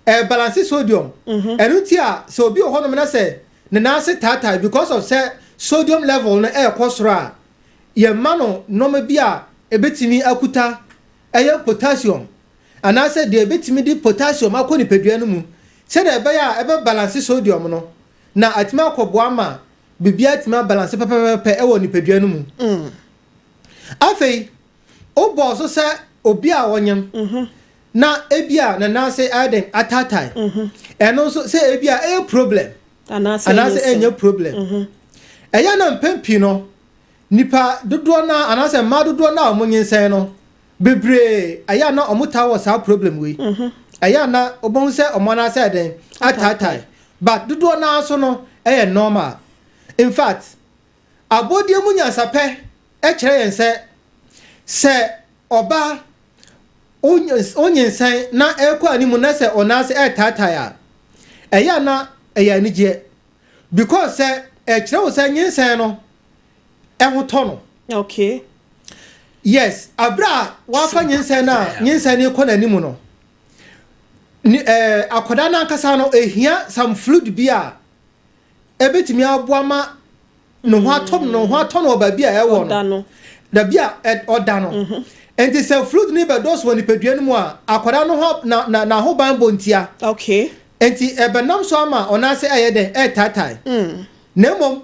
ɛbalance sodium. Ɛno nti a sɛ obi wɔ hɔnom na sɛ ne nan ase taatae because of sɛ sodium level no ɛrekɔ soro a, yɛma no nneɛma bi a ebetumi akuta ɛyɛ potassium anaasɛ deɛ ebetumi de potassium akɔ nipadua no mu sɛdeɛ ɛbɛyɛ a ɛbɛ balance sodium no na atumi akɔboa ma biribiara atumi abalance pɛpɛpɛpɛ ɛwɔ nipadua no mu. Afei wobɔɔ so sɛ obi a ɔnyam na ebi a ne nan ase ayɛ den ataatae, ɛno nso sɛ ebi a ɛyɛ problem anaasɛ ɛnyɛ problem, ɛyɛ na mpɛn pii no nipa dodoɔ na anaasɛ mmaa dodoɔ na a wɔn nyinsɛn no bebree, ɛyɛ na wɔn taa wɔ saa problem wei. Ɛyɛ na wɔn sɛ wɔn nan ase ayɛ den ataatae, but dodoɔ naa so no ɛyɛ normal. In fact, abɔdeɛ mu nyansapɛ ɛkyerɛ yɛn sɛ ɔbaa onyinsɛn na ɛrekɔ anim na sɛ ɔnan ase ɛretaatae a, ɛyɛ na ɛyɛ anigyeɛ because sɛ ɛkyerɛ wo sɛ nyinsɛn no ɛho tɔ no. Yes, abere a wafa nyinsɛn no a, nyinsɛn no kɔ n'anim no ni, akwadaa no ankasa no ehia some fluid bi a ebetumi aboa ma ne ho atɔ ne ho atɔ no wɔ baabi a ɛwɔ no, dabi a ɔda no. Nti sɛ fluid no bɛdɔɔso wɔ nipadua no mu a, akwadaa no ho na na n'ahoban bɔ ntia. Nti ɛbɛnam so ama ɔnan ase ɛyɛ dɛn, ɛɛtaatae. Na mmom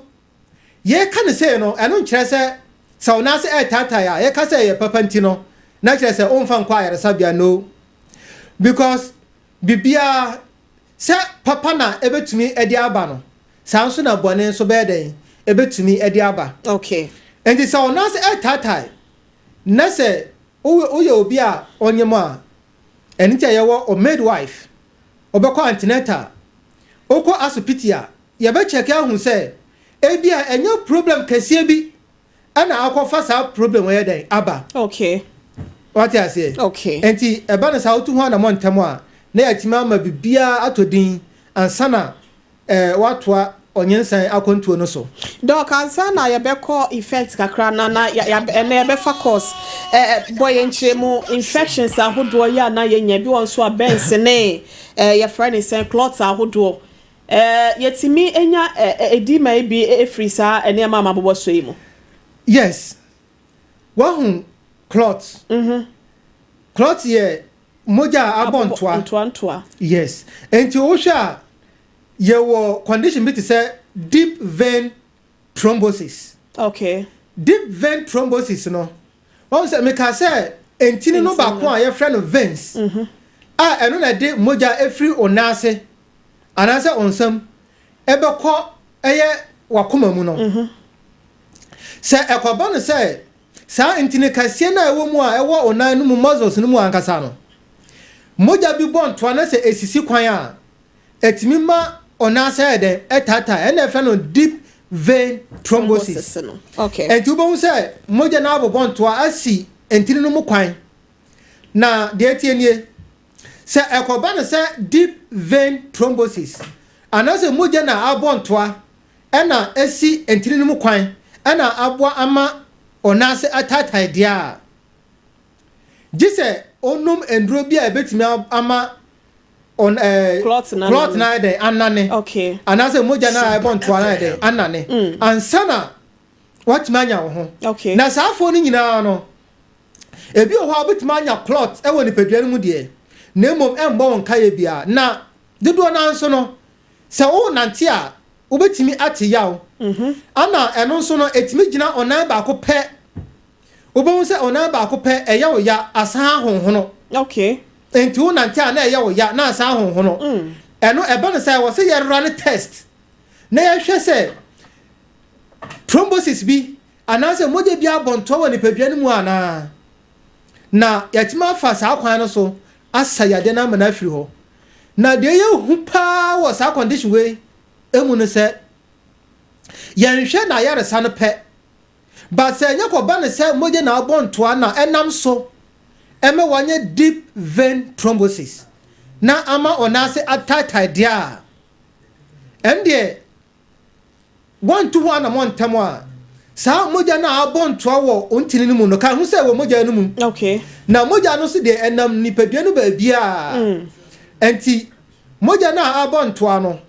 yɛka ne sei no, ɛno nkyerɛ sɛ ɔnan ase ɛɛtaatae a yɛka sɛ ɛyɛ papa nti no na kyerɛ sɛ ɔmfa nkɔ ayaresabea no, because biribiara sɛ papa na ɛbɛtumi ɛde aba no, saa nso na bɔne nso bɛyɛ dɛn, ɛbɛtumi ɛde aba. Nti sɛ ɔnan ase ɛɛtaatae na sɛ woyɛ obi a ɔnyem a, ɛno nti a yɛwɔ o midwife, ɔbɛkɔ antenatal, wokɔ asopiti a, yɛbɛkyɛke ahu sɛ ebi a ɛnyɛ problem kɛseɛ bi ɛna akɔfa saa problem wɔyɛ dɛn aba. Wate aseɛ? Okay. Nti ɛba no saa, wotu ho anammɔ ntɛm a, na yɛatumi ama biribiara atɔ din ansa na watoa ɔnyensan akwantuo no so. Doc, ansa na yɛbɛkɔ effect kakra na ɛnɛ yɛbɛfa course, bɔ yɛn nkyerɛ mu infections ahodoɔ yɛ a na yɛnya bi wɔ nso a burns ne yɛfrɛ ne sɛn, clots ahodoɔ, yɛtumi nya edema yi bi efiri saa nneɛma a mabobɔ so yi mu? Yes, wahu clot. Clot yɛ mogya a abɔ ntoa. Ntoa ntoa. Yes, nti wohwɛ a, yɛwɔ condition bi te sɛ deep vein thrombosis. Deep vein thrombosis no, wɔn sɛ meka sɛ ntini no baako a yɛfrɛ no veins a ɛno na ɛde mogya efiri onaase anaasɛ onsam ɛbɛkɔ ɛyɛ wakoma mu no, sɛ ɛkɔba no sɛ saa ntini kɛseɛ no a ɛwɔ mu a ɛwɔ onan no mu, muscles no mu ankasa no, mogya bi bɔ ntoa na sɛ esisi kwan a, ɛtumi ma ɔnaase ayɛ dɛn? Ɛtaataa. Ɛna ɛfrɛ no deep vein thrombosis. No. Nti wobɛhu sɛ mogya no abobɔ ntoa asi ntini no mu kwan. Na deɛ ɛtie nie, sɛ ɛkɔba no sɛ deep vein thrombosis anaasɛ mogya na abɔ ntoa ɛna esi ntini no mu kwan ɛna aboa ama ɔnaase ataatae deɛ a, gye sɛ onom nduro bi a ɛbɛtumi ama ɔn clot na clot na ayɛ dɛn? Anane. Anaasɛ mogya na ɛbɔ ntoa na ayɛ dɛn? Anane ansa na watumi anya wo ho. Na saa afoɔ no nyinaa no, ebi wɔ hɔ a wobɛtumi anya clot ɛwɔ nipadua no mu deɛ, na mmom ɛmbɔ wɔn nkaeɛ biara. Na dodoɔ no nso no, sɛ wonante a, wobɛtumi ate yaw. Ana ɛno nso no, ɛtumi gyina ɔnan baako pɛ. Wobɛhu sɛ ɔnan baako pɛ ɛyɛ wo ya, asan ahonhono. Nti wonante a, na ɛyɛ wo ya na asan ahonhono. Ɛno ɛba no sɛ ɛwɔ sɛ yɛrora no test na yɛhwɛ sɛ thrombosis bi anaasɛ mogya bi abɔ ntoa wɔ nipadua no mu anaa, na yɛatumi afa saa kwan no so asa yadeɛ no ama no afiri hɔ. Na deɛ yɛhu paa wɔ saa condition wei emu no sɛ yɛnhwɛ na ayaresa no pɛ, but sɛ ɛnyɛ kɔba no sɛ mogya na abɔ ntoa na ɛnam so ɛmɛ wanyɛ deep vein thrombosis na ama ɔnaase ataatae deɛ a, ɛn deɛ wɔnto hɔ anamɔ ntɛm a, saa mogya no a abɔ ntoa wɔ ntini no mu no ka ho sɛ wɔ mogya no mu. Na mogya no nso deɛ, ɛnam nipadua no baabiaa. Nti mogya no a abɔ ntoa no,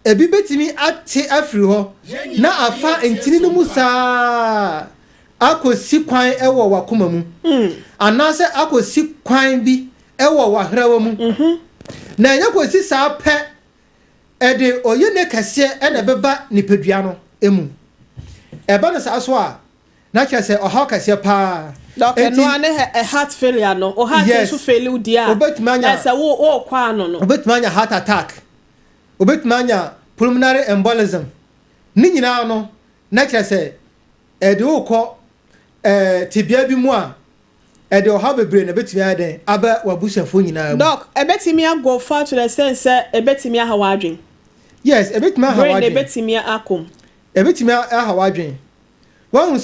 ebi bɛtumi ate afiri hɔ na afa ntini no mu saa akɔsi kwan ɛwɔ wakoma mu anaasɛ akɔsi kwan bi ɛwɔ wahrawa mu. Na ɛnyɛ kɔsi saa pɛ, ɛde oyene kɛseɛ ɛna ɛbɛba nipadua no emu. Ɛba no saa so a, na kyerɛ sɛ ɔhaw kɛseɛ paa. Doc, ɛno a ne heart failure no, o heart nso fail wo di a, Wobɛtumi anya ɛsɛ wo wo kɔ ano no. Wobɛtumi anya heart attack, wobɛtumi anya pulmonary embolism. Ne nyinaa no, na kyerɛ sɛ ɛde wokɔ tebea bi mu a ɛde ɔhaw bebree na ɛbɛtumi ayɛ dɛn aba w'abusuafoɔ nyinaa mu. Doc, ɛbɛtumi agɔ fa to the sense sɛ ɛbɛtumi aha w'adwen? Yes, ɛbɛtumi aha Brain na w'adwen. Ɛbɛtumi akɔm? Ɛbɛtumi aha w'adwen. Wahu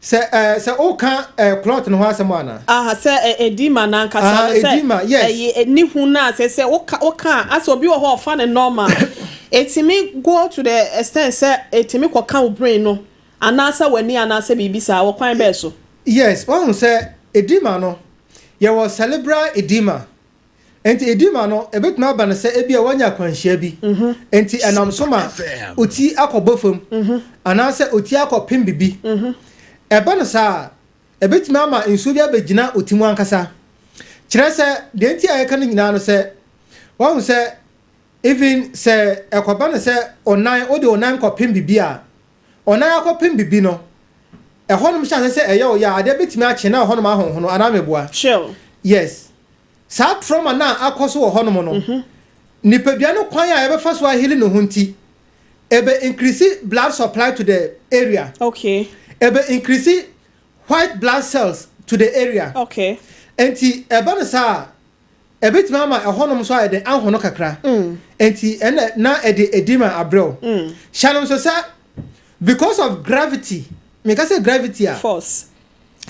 sɛ woka clot no ho asɛm ana? Aha, sɛ edema nankasa no sɛ Edema, yes. Ɛyɛ ne hu no a sɛ woka a, asɛ obi wɔ hɔ a ɔfa ne normal, ɛtumi go to the extent sɛ ɛtumi kɔka wo brain no anaasɛ w'ani anaasɛ biribi saa, wɔ kwan bɛɛ so? Yes, wahu sɛ edema no, yɛwɔ cerebral edema. Nti edema no, ebɛtumi aba no sɛ ebi a wanya akwanhyia bi, nti ɛnam so ma oti akɔbɔ fam anaasɛ oti akɔpem bibi. Ɛba no saa a, ebɛtumi ama nsuo bi abɛgyina oti mu ankasa. Kyerɛ sɛ deɛ nti a yɛka no nyinaa no sɛ, wahu sɛ even sɛ ɛkɔba no sɛ ɔnan, wode ɔnan kɔpem bibi a, ɔnan akɔpem bibi no, ɛhɔnom hyɛ ase sɛ ɛyɛ ɔyɛ a, adeɛ bɛtumi akye na ɛhɔnom ahonhono anaa meboa? Sure. Yes, saa trauma na akɔ so wɔ hɔnom no, nipadua no kwan a yɛbɛfa so aheal ne ho nti, ɛbɛ increase blood supply to the area. Ɛbɛ increase white blood cells to the area. Nti ɛba no saa a, ɛbɛtumi ama ɛhɔnom nso ayɛ den ahono kakra. Nti ɛna na ɛde edema abrɛw. Hyɛ no nso sɛ because of gravity, meka sɛ gravity a, Force,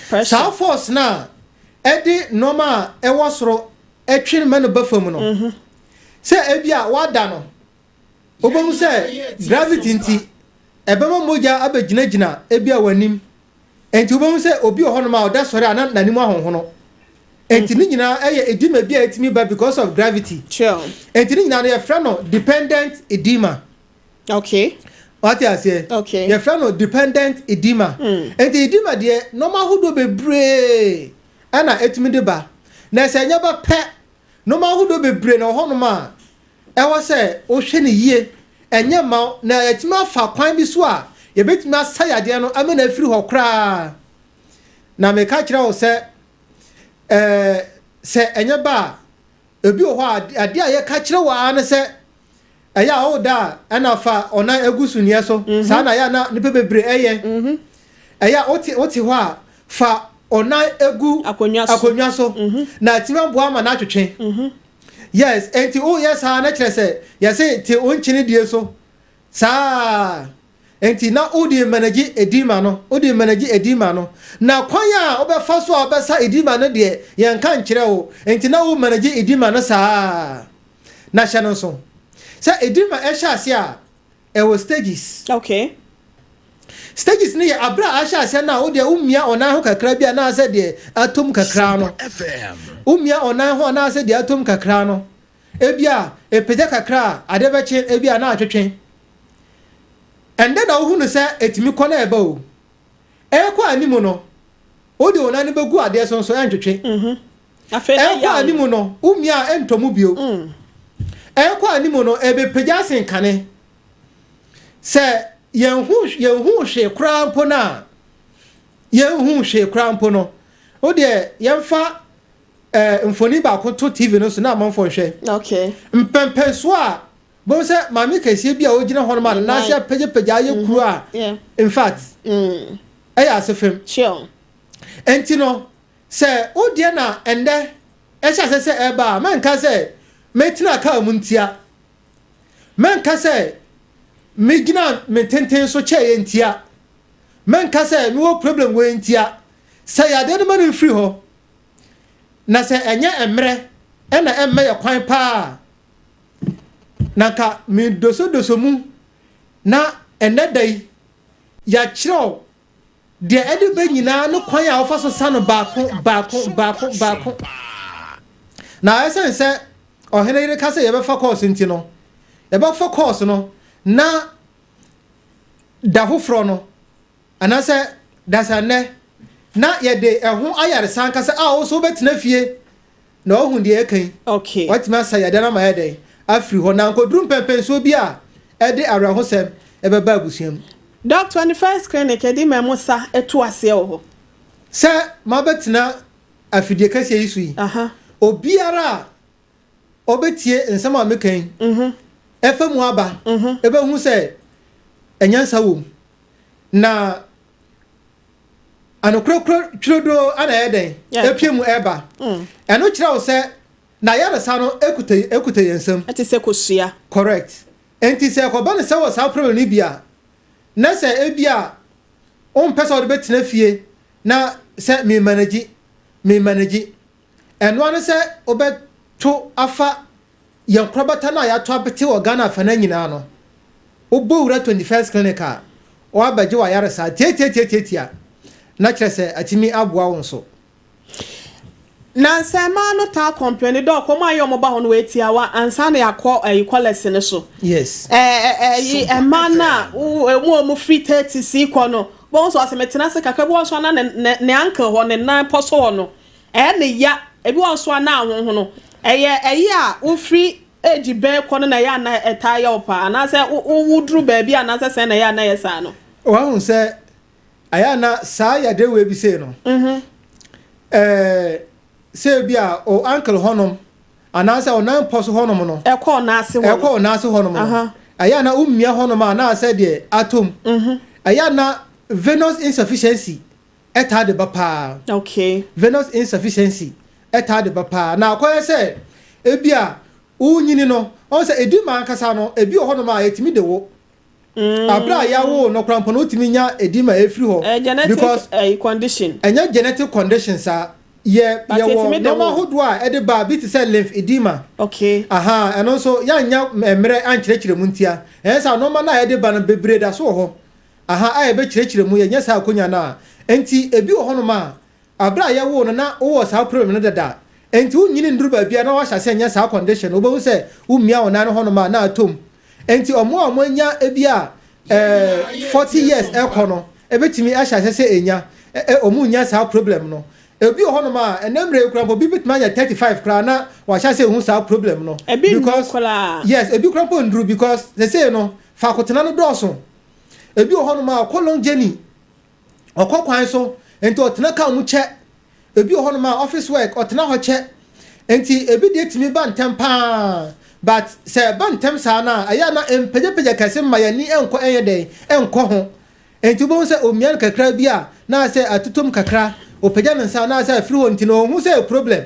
pressure. Saa force na ɛde nneɛma a ɛwɔ soro ɛtwe ma no ba fam no, sɛ ebi a wada no, wobɛhu sɛ gravity nti ɛbɛma mogya abɛgyinagyina ebi a w'anim. Nti wobɛhu sɛ obi wɔ hɔnom a ɔda sɔre a, na n'anim ahonhono. Nti ne nyinaa ɛyɛ edema bi a ɛtumi ba because of gravity. Nti ne nyinaa no, yɛfrɛ no dependent edema. Wate aseɛ? Okay. Yɛfrɛ no dependent edema. Nti edema deɛ, nneɛma ahodoɔ bebree ɛna ɛtumi de ba. Na sɛ ɛnyɛ ba pɛ, nneɛma ahodoɔ bebree na wɔ hɔnom a ɛwɔ sɛ wohwɛ no yie. Ɛnyɛ ma wo na yɛtumi afa kwan bi so a yɛbɛtumi asa yadeɛ no ama no afiri hɔ koraa. Na meka kyerɛ wo sɛ sɛ ɛnyɛ ba a, ebi wɔ hɔ a, adeɛ a yɛka kyerɛ wɔ ara ne sɛ ɛyɛ a woda a, ɛna fa ɔnan egu suneɛ so. Saa na ɛyɛ a na nipa bebree ɛyɛ. Ɛyɛ a wote hɔ a, fa ɔnan egu akonnwa so. Akonnwa so na atumi aboa ama n'atwetwe. Yes, enti woyɛ saa na kyerɛ sɛ yɛse te wo nkyene die so saa. Enti na wode manage edema no, wode manage edema no. Na kwan a wobɛfa so a wobɛsa edema no deɛ, yɛnka nkyerɛ wo. Enti na wo manage edema no saa. Na hyɛ no nso sɛ edema ɛhyɛ ase a, ɛwɔ stages. Stages no yɛ abere a ahyɛ aseɛ no a, wodeɛ womia ɔnan ho kakra bi anaasɛ deɛ atom kakra no. FM. Womia ɔnan ho anaasɛ deɛ atom kakra no, ebi a epagya kakra a, adeɛ bɛkye, ebi a na atwetwe. Ɛndɛ na wohu no sɛ etumi kɔ na ɛba o. Ɛrekɔ anim no, wode wo nan no bɛgu adeɛ so nso ɛntwetwe. Afei na Ɛrekɔ yaw no. Anim no, womia a, ɛntɔ mu bio. Ɛrekɔ anim no, ɛbɛpagya asenkane. Sɛ yɛnhu hwee koraa mpo no a, yɛnhu hwee koraa mpo no, wo deɛ yɛmfa mfoni baako to TV no so na amanfoɔ nhwɛ. Mpɛmpɛnsoɔ a bɛhu sɛ maame kɛseɛ bi a ɔgyina hɔ nom a ne nan ase apagyapagya ayɛ kuro a, in fact, ɛyɛ ase fam. Enti no, sɛ wo deɛ na ɛndɛ ɛhyɛ ase sɛ ɛba a, mɛnka sɛ mɛtena kaa mu ntia. Mɛnka sɛ megyina me tenten so kyɛeɛ ntia. Mɛnka sɛ mewɔ problem wei ntia. Sɛ yadeɛ no ma no mfiri hɔ, na sɛ ɛnyɛ mmerɛ ɛna ɛmmɛ yɛ kwan paa, na nka medosodoso mu na ɛnɛ da yi yɛakyerɛw deɛ ɛde bɛ nyinaa ne kwan a wɔfa so sa no baako baako baako baako. Na ɛsɛn sɛ ɔhene yere ka sɛ yɛbɛfa course nti no, yɛbɛfa course no na da foforɔ no anaasɛ dasannɛ na yɛde ɛho ayaresa ankasa a wo so wobɛtena fie na wahu deɛ ɛka yi. Watumi asa yadeɛ no ama ayɛ dɛn afiri hɔ na nkɔduru mpɛmpɛnsoɔ bi a ɛde awerɛhosɛm ɛbɛba abusua mu. Doc, 21st Clinic ɛde ma mo sa ɛtu aseɛ wɔ hɔ. Sɛ mabɛtena afidie kɛseɛ yi so yi, obiara a ɔbɛtie nsɛm a meka yi ɛfa mu aba ɛbɛhu sɛ ɛnyansa wɔ mu na anokorɔkorɔ twirodoo ana ɛyɛ dɛn epie mu ɛba. Ɛno kyerɛ wo sɛ na yaresa no ekuta yɛn nsam. Ɛte sɛ kosua. Correct. Nti sɛ ɛkɔba no sɛ wɔ saa problem no bi a, na sɛ ebi a wompɛ sɛ wode bɛtena fie na sɛ memanagyi memanagyi, ɛnoa ne sɛ wobɛto afa yɛn korabata no a yɛato apete wɔ Ghana afana nyinaa no. Wobɔ wura 21st Clinic a, wɔabɛgye w'ayaresa tiatiatiatiatia na kyerɛ sɛ atumi aboa wo nso. Na sɛ mmaa no taa complain dɛ ɔkɔm a ɛyɛ ɔmo ba hɔ no wɔ etiawa ansa na yɛakɔ ɛyi kɔlɛs no so. Ɛyi mmaa no a ɔmo a ɔmo firi 30 kɔ no, wɔn nso ɔsɛ metena ase kakra bi, wɔn nso ana ne ankle hɔ, ne nan pɔ so hɔ no ɛyɛ ne ya, ebi wɔn nso ana ahohono. Ɛyɛ ɛyi a wofiri age bɛn kɔ no na ɛyɛ ana ɛtaa yɛ wo paa, anaasɛ woduru baabi anaasɛ sɛn na ɛyɛ ana yɛ saa no? Wahu sɛ ɛyɛ ana saa yadeɛ wei bi sei no, sɛ bi a o ankle hɔnom anaasɛ ɔnan pɔ so hɔnom no, ɛkɔ ɔnaase hɔ no. Ɛkɔ ɔnaase hɔnom no, ɛyɛ ana womia hɔnom a anaasɛ deɛ atom, ɛyɛ ana venous insufficiency ɛtaa de ba paa. Venous insufficiency ɛtaa de ba paa na akɔyɛ sɛ ebi a wonyini no, ɔn sɛ edi ma ankasa no, ebi wɔ hɔnom a yɛtumi de wo abere a yɛawo no koraa mpo no, wotumi nya edema efiri hɔ. Ɛyɛ genetic because condition. Ɛnyɛ genetic condition saa. Yɛ But yɛwɔ yɛtumi de nneɛma wo. ahodoɔ a ɛde ba bi te sɛ lymphedema. Aha, ɛno nso yɛanya mmerɛ ankyerɛkyerɛ mu ntia. Ɛyɛ sɛ nneɛma no a yɛde ba no bebree da so wɔ hɔ. Aha, a yɛbɛkyerɛkyerɛ mu, yɛnyɛ saa akonya no a. Nti ebi wɔ hɔnom a abere a yɛwoo no na wowɔ saa problem no dada. Nti wonyini nnuru baabi a na wahyɛ ase anya saa condition no, wobɛhu sɛ womia wo nan no hɔnom a na atom. Nti ɔmo a ɔmo anya ebi a 40 years ɛkɔ no ɛbɛtumi ahyɛ aseɛ sɛ ɛnya ɔmu nya saa problem no. Ebi wɔ hɔnom a ɛnɛ mmerɛ yi koraa mpo obi bɛtumi anya 35 koraa na wahyɛ aseɛ ehu saa problem no. Ebi nnuru Because koraa. yes, ebi koraa mpo nnuru because sesei no faakotena no dɔɔso. Ebi wɔ hɔnom a ɔkɔ long journey, ɔkɔ kwan so nti ɔtena car mu kyɛ. Ebi wɔ hɔnom a office work ɔtena hɔ kyɛ. Nti ebi deɛ tumi ba ntɛm paa, but sɛ ɛba ntɛm saa no a, ɛyɛ a na mpagyapagya kɛse mma yɛn ani nkɔ ɛnyɛ dɛn nkɔ ho. Nti wobɛhu sɛ omia no kakra bi a na asɛ atotom kakra, ɔpagya ne nsa na asɛ afiri hɔ nti no ɔnhu sɛ ɛyɛ problem.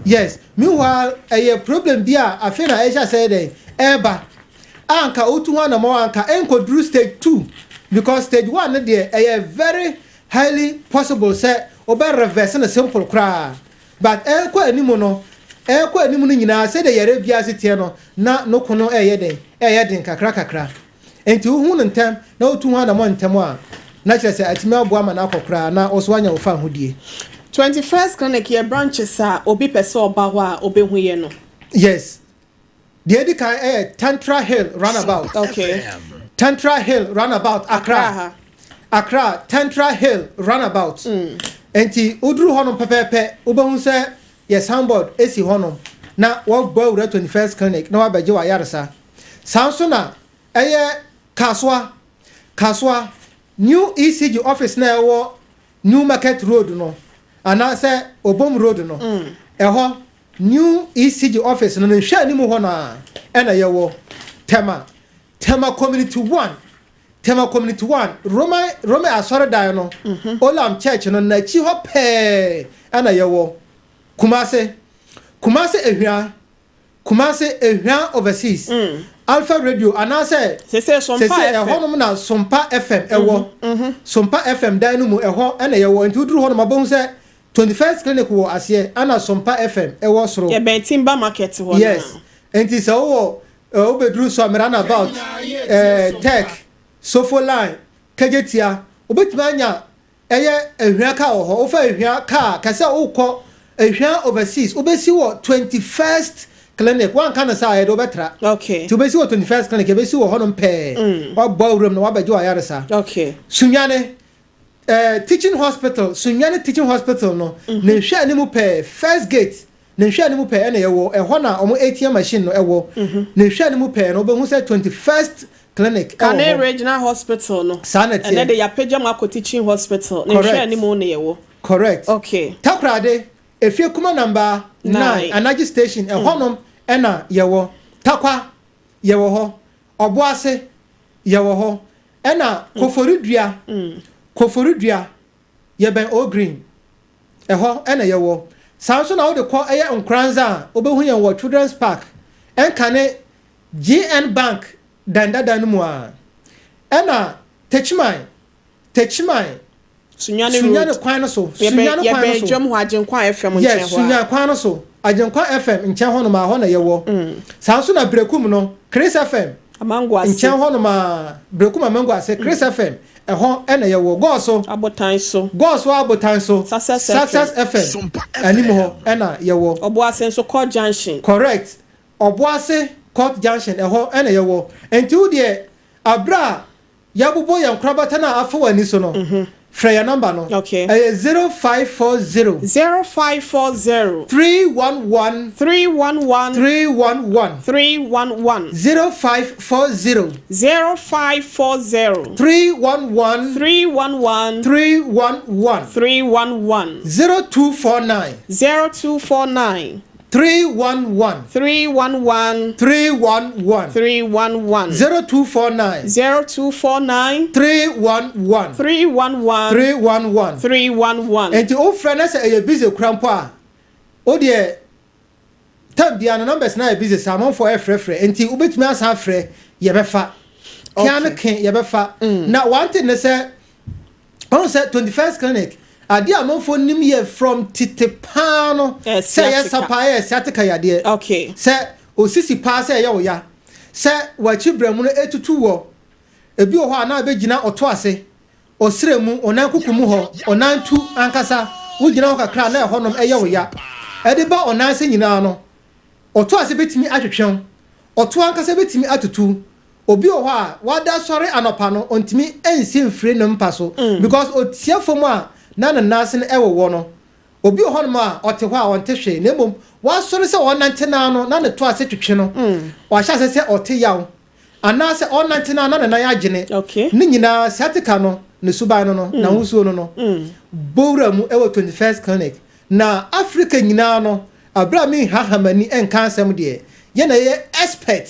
Yes, meanwhile ɛyɛ problem bi a afei na ɛhyɛ asɛ dɛn ɛreba a anka wotu ho anamɔ a anka ɛnkɔduru stage 2, because stage 1 no deɛ ɛyɛ very highly possible sɛ wobɛ reverse no simple koraa, but ɛrekɔ anim no nyinaa, sɛdeɛ yɛrɛ biara si teɛ no na no ko no ɛyɛ den kakra kakra. Nti wohu no ntɛm na wotu ho anamɔ ntɛm a, na kyerɛ sɛ atumi aboa ma no akɔ koraa na wo so woanya wo fa ahodie. 21st Clinic yɛ branches a obi pɛ sɛ ɔba hɔ a obɛhu yɛ no? Yes, deɛ edi kan ɛyɛ Tantra Hill Roundabout. Tantra Hill Roundabout, Accra. Accra ha. Accra, Tantra Hill Roundabout. Nti woduru hɔnom pɛpɛɛpɛ, wobɛhu sɛ yɛ signboard esi hɔnom na wɔbɔ awura 21st Clinic na wabɛgye wayaresa. Saa nso na ɛyɛ Kasoa. Kasoa New ECG office na ɛwɔ New Market Road no anaasɛ Obom Road no, ɛhɔ New ECG office no ne nhwɛ anim hɔ no a ɛna yɛwɔ. Tema, Tema Community 1, Tema Community 1, Roman asɔredan no, Olam Church no n'akyi hɔ pɛɛ ɛna yɛwɔ. Kumase, Kumase Ehwia, Kumase Ehwia Overseas, Alpha Radio anaasɛ sese Sompa sese FM. Ɛhɔnom na Sompa FM ɛwɔ. Sompa FM dan no mu ɛhɔ ɛna yɛwɔ. Nti woduru hɔnom abɛhu sɛ 21st Clinic wɔ aseɛ ɛna Sompa FM ɛwɔ soro. Yɛbɛn Timber Market hɔ. Yes, nti sɛ wowɔ wobɛduru Suame Roundabout, Tech Sofo Line, Kejetia, wobɛtumi anya ɛyɛ Ehwia car wɔ hɔ. Wofa Ehwia car kɛsɛ wokɔ Ehwia Overseas, wobɛsi wɔ 21st Clinic. Wanka no saa yɛde wobɛtra. Nti wobɛsi wɔ 21st Clinic, yɛbɛsi wɔ hɔnom pɛɛ, wabɔ awuram na wabɛgye wɔ ayaresa. Sunyane, Teaching Hospital, Sunyane Teaching Hospital no ne nhwɛ anim pɛɛ, first gate ne nhwɛ anim pɛɛ ɛna yɛwɔ ɛhɔ na ɔmo ATM machine no ɛwɔ. Ne nhwɛ anim pɛɛ no wobɛhu sɛ 21st Clinic ɛwɔ Kane hɔ. Regional Hospital no. Saa na ɛnɛ teɛ. De yɛapagya mu akɔ Teaching Hospital ne Correct. nhwɛ anim na yɛwɔ. Correct. Takorade, Efie Kuma number 9, 9. Anaji Station ɛhɔnom ɛna yɛwɔ. Takwa yɛwɔ hɔ, Ɔboase yɛwɔ hɔ, ɛna Koforidua. Koforidua yɛbɛn O Green ɛhɔ ɛna yɛwɔ. Saa nso na wode kɔ ɛyɛ Nkoranza a, wobɛhu yɛn wɔ Children's Park ɛnkane GN Bank dan dada no mu a. Ɛna Techiman, Techiman Sunyane Sunyane Road. kwan no so. Yɛbɛn Sunyane kwan no yɛbɛn so. dwam hɔ, Agyenkwa FM nkyɛn Yes. hɔ a. Sunyane kwan no so, Agyenkwa FM nkyɛn hɔnom a hɔ na yɛwɔ. Saa nso na Berekum no, Chris FM Amango Ase. nkyɛn hɔnom a, Berekum Amango Ase, Chris FM ɛhɔ ɛna yɛwɔ. Gɔɔso Abotan so. Gɔɔso Abotan so. Success Success FM. FM anim hɔ ɛna yɛwɔ. Ɔboase nso, Court Junction. Correct, Ɔboase Court Junction ɛhɔ ɛna yɛwɔ. Nti wo deɛ, abere a yɛabobɔ yɛn nkorabata no a afa w'ani so no, frɛ yɛn number no. Ɛyɛ 0540 0540 311 311 311. 311. 0540 0540 311 311 311. 311. 0249 0249 311 311 311. 311. 0249 0249 311 311 311. 311. Nti wofrɛ no sɛ ɛyɛ busy kora mpo a, wo deɛ time biara no numbers na yɛ busy saa, amanfoɔ ɛfrɛfrɛ, nti wobɛtumi asan afrɛ, yɛbɛfa kea no ke yɛbɛfa. Na one thing ne sɛ ɔhu sɛ 21st Clinic adeɛ a amanfoɔ nim yɛ from tete paa no Ɛyɛ sɛ ɛyɛ sciatica. sa paa ɛyɛ sciatica yadeɛ sɛ osisi paa sɛ ɛyɛ wo ya, sɛ wakyi brɛ mu no etutu wɔ ebi wɔ hɔ a na abɛgyina ɔto ase, ɔsrɛ mu, ɔnan kuku mu hɔ, ɔnan tu ankasa, wogyina hɔ kakra na ɛhɔnom ɛyɛ wo ya, ɛde ba ɔnan ase nyinaa no, ɔto ase bɛtumi atwetwew, ɔto ankasa bɛtumi atutu. Obi wɔ hɔ a wada sɔre anɔpa no, ɔntumi nsi mfiri ne mpa so because otia fam a, na ne nan ase no ɛwowɔ no. Obi wɔ hɔnom a ɔte hɔ a ɔnte hwee, na mmom wasɔre sɛ ɔnante naa no, na ne to ase twetwe no, wahyɛ ase sɛ ɔte yaw, anaasɛ ɔnante naa na ne nan agyene. Ne nyinaa sciatica no ne suban no, n'ahosuo no, bowura mu ɛwɔ 21st Clinic na Africa nyinaa no. Abira mi hahamani nka asɛm deɛ, yɛn na yɛ expert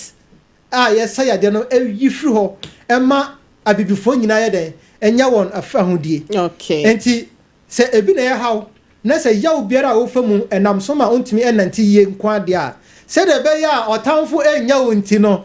a yɛsa yadeɛ no ayi firi hɔ ɛma abibifoɔ nyinaa yɛ dɛn ɛnyɛ wɔn ahodie. Nti sɛ ebi na ɛyɛ haw na sɛ yaw biara a wofa mu ɛnam so ma wontumi ɛnante yie nko adeɛ a, sɛdeɛ ɛbɛyɛ a ɔtamfo ɛnya wo nti no,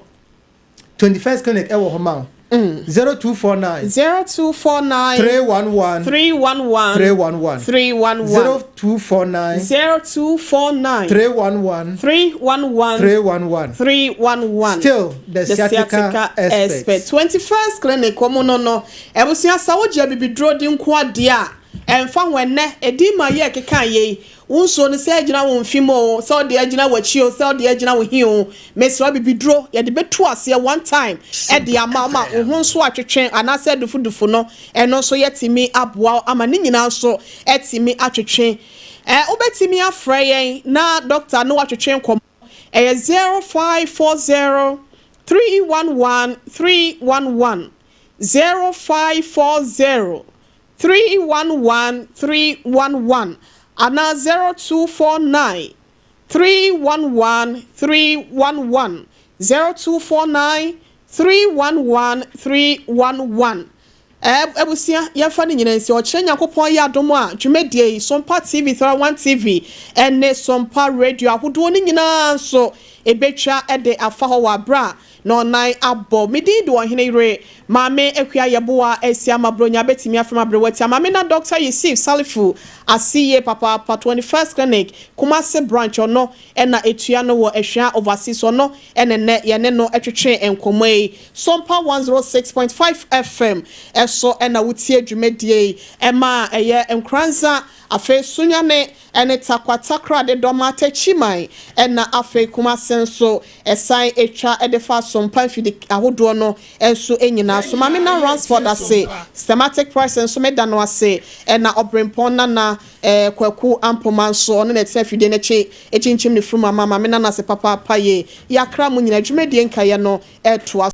21st Clinic ɛwɔ hɔ ma wo. 0249 0249 311 311 311. 311. 0249 0249 311 311 311. 311. Still the the sciatica expert. 21st Clinic wɔn no, abusua, sa wogye abibiduro di nko adeɛ a, ɛnfa ho. Ɛnɛ edi ma yɛ keka yɛ yi, wo nsuo no, sɛ agyina wo mfim o, sɛ ɔde agyina w'akyi o, sɛ ɔde agyina wo hi o, mesrɛ, bibiduro yɛde bɛtu aseɛ one time ɛde ama wo ho nso atwetwe anaasɛ dufudufu no, ɛno nso yɛtumi aboa wo ama ne nyinaa nso ɛtumi atwetwe. Wobɛtumi afrɛ yɛn na doctor no watwetwe nkɔmɔ. Ɛyɛ 0540 311 311, 0540 311 311, anaa 0249 311 311, 0249 311 311. Abusua, yɛmfa no nyinaa nsi. Ɔkyerɛ Nyankopɔn yɛ adom a, dwumadie yi, Sompa TV, 31 TV ɛne Sompa Radio ahodoɔ no nyinaa nso ɛbɛtwa ɛde afa hɔ wɔ aberɛ a na ɔnan abɔ. Medin de Ɔhene Yere Maame Akua Yɛboa asi ama Bronya. Bɛtumi afrɛ aberɛwati ama me na Dr Yusuf Salifu asiyie papaapa. 21st Clinic Kumase branch, ɔno ɛna etua no wɔ Ahwia Overseas. Ɔno ɛne nnɛ yɛne no ɛtwetwe nkɔmmɔ yi. Sompa 106.5 FM ɛso ɛna wotie dwumadie yi. Ɛma ɛyɛ Nkranza, afei Sunyane ɛne Takwatakra de dɔm Atakyiman, ɛna afei Kumase nso ɛsan etwa ɛde fa Sompa mfidi ahodoɔ no nso nyinaa so. Maame na Ransford ase, systematic price nso meda no ase, ɛna Ɔbrempɔn Nana Kwaku Ampoma nso, ɔno na ɛtena afidie n'akyi ekyinkyim ne furum ama maame nana ase papaapa. Yie, yakra mu nyinaa, dwumadie nkaeɛ no ɛtoa.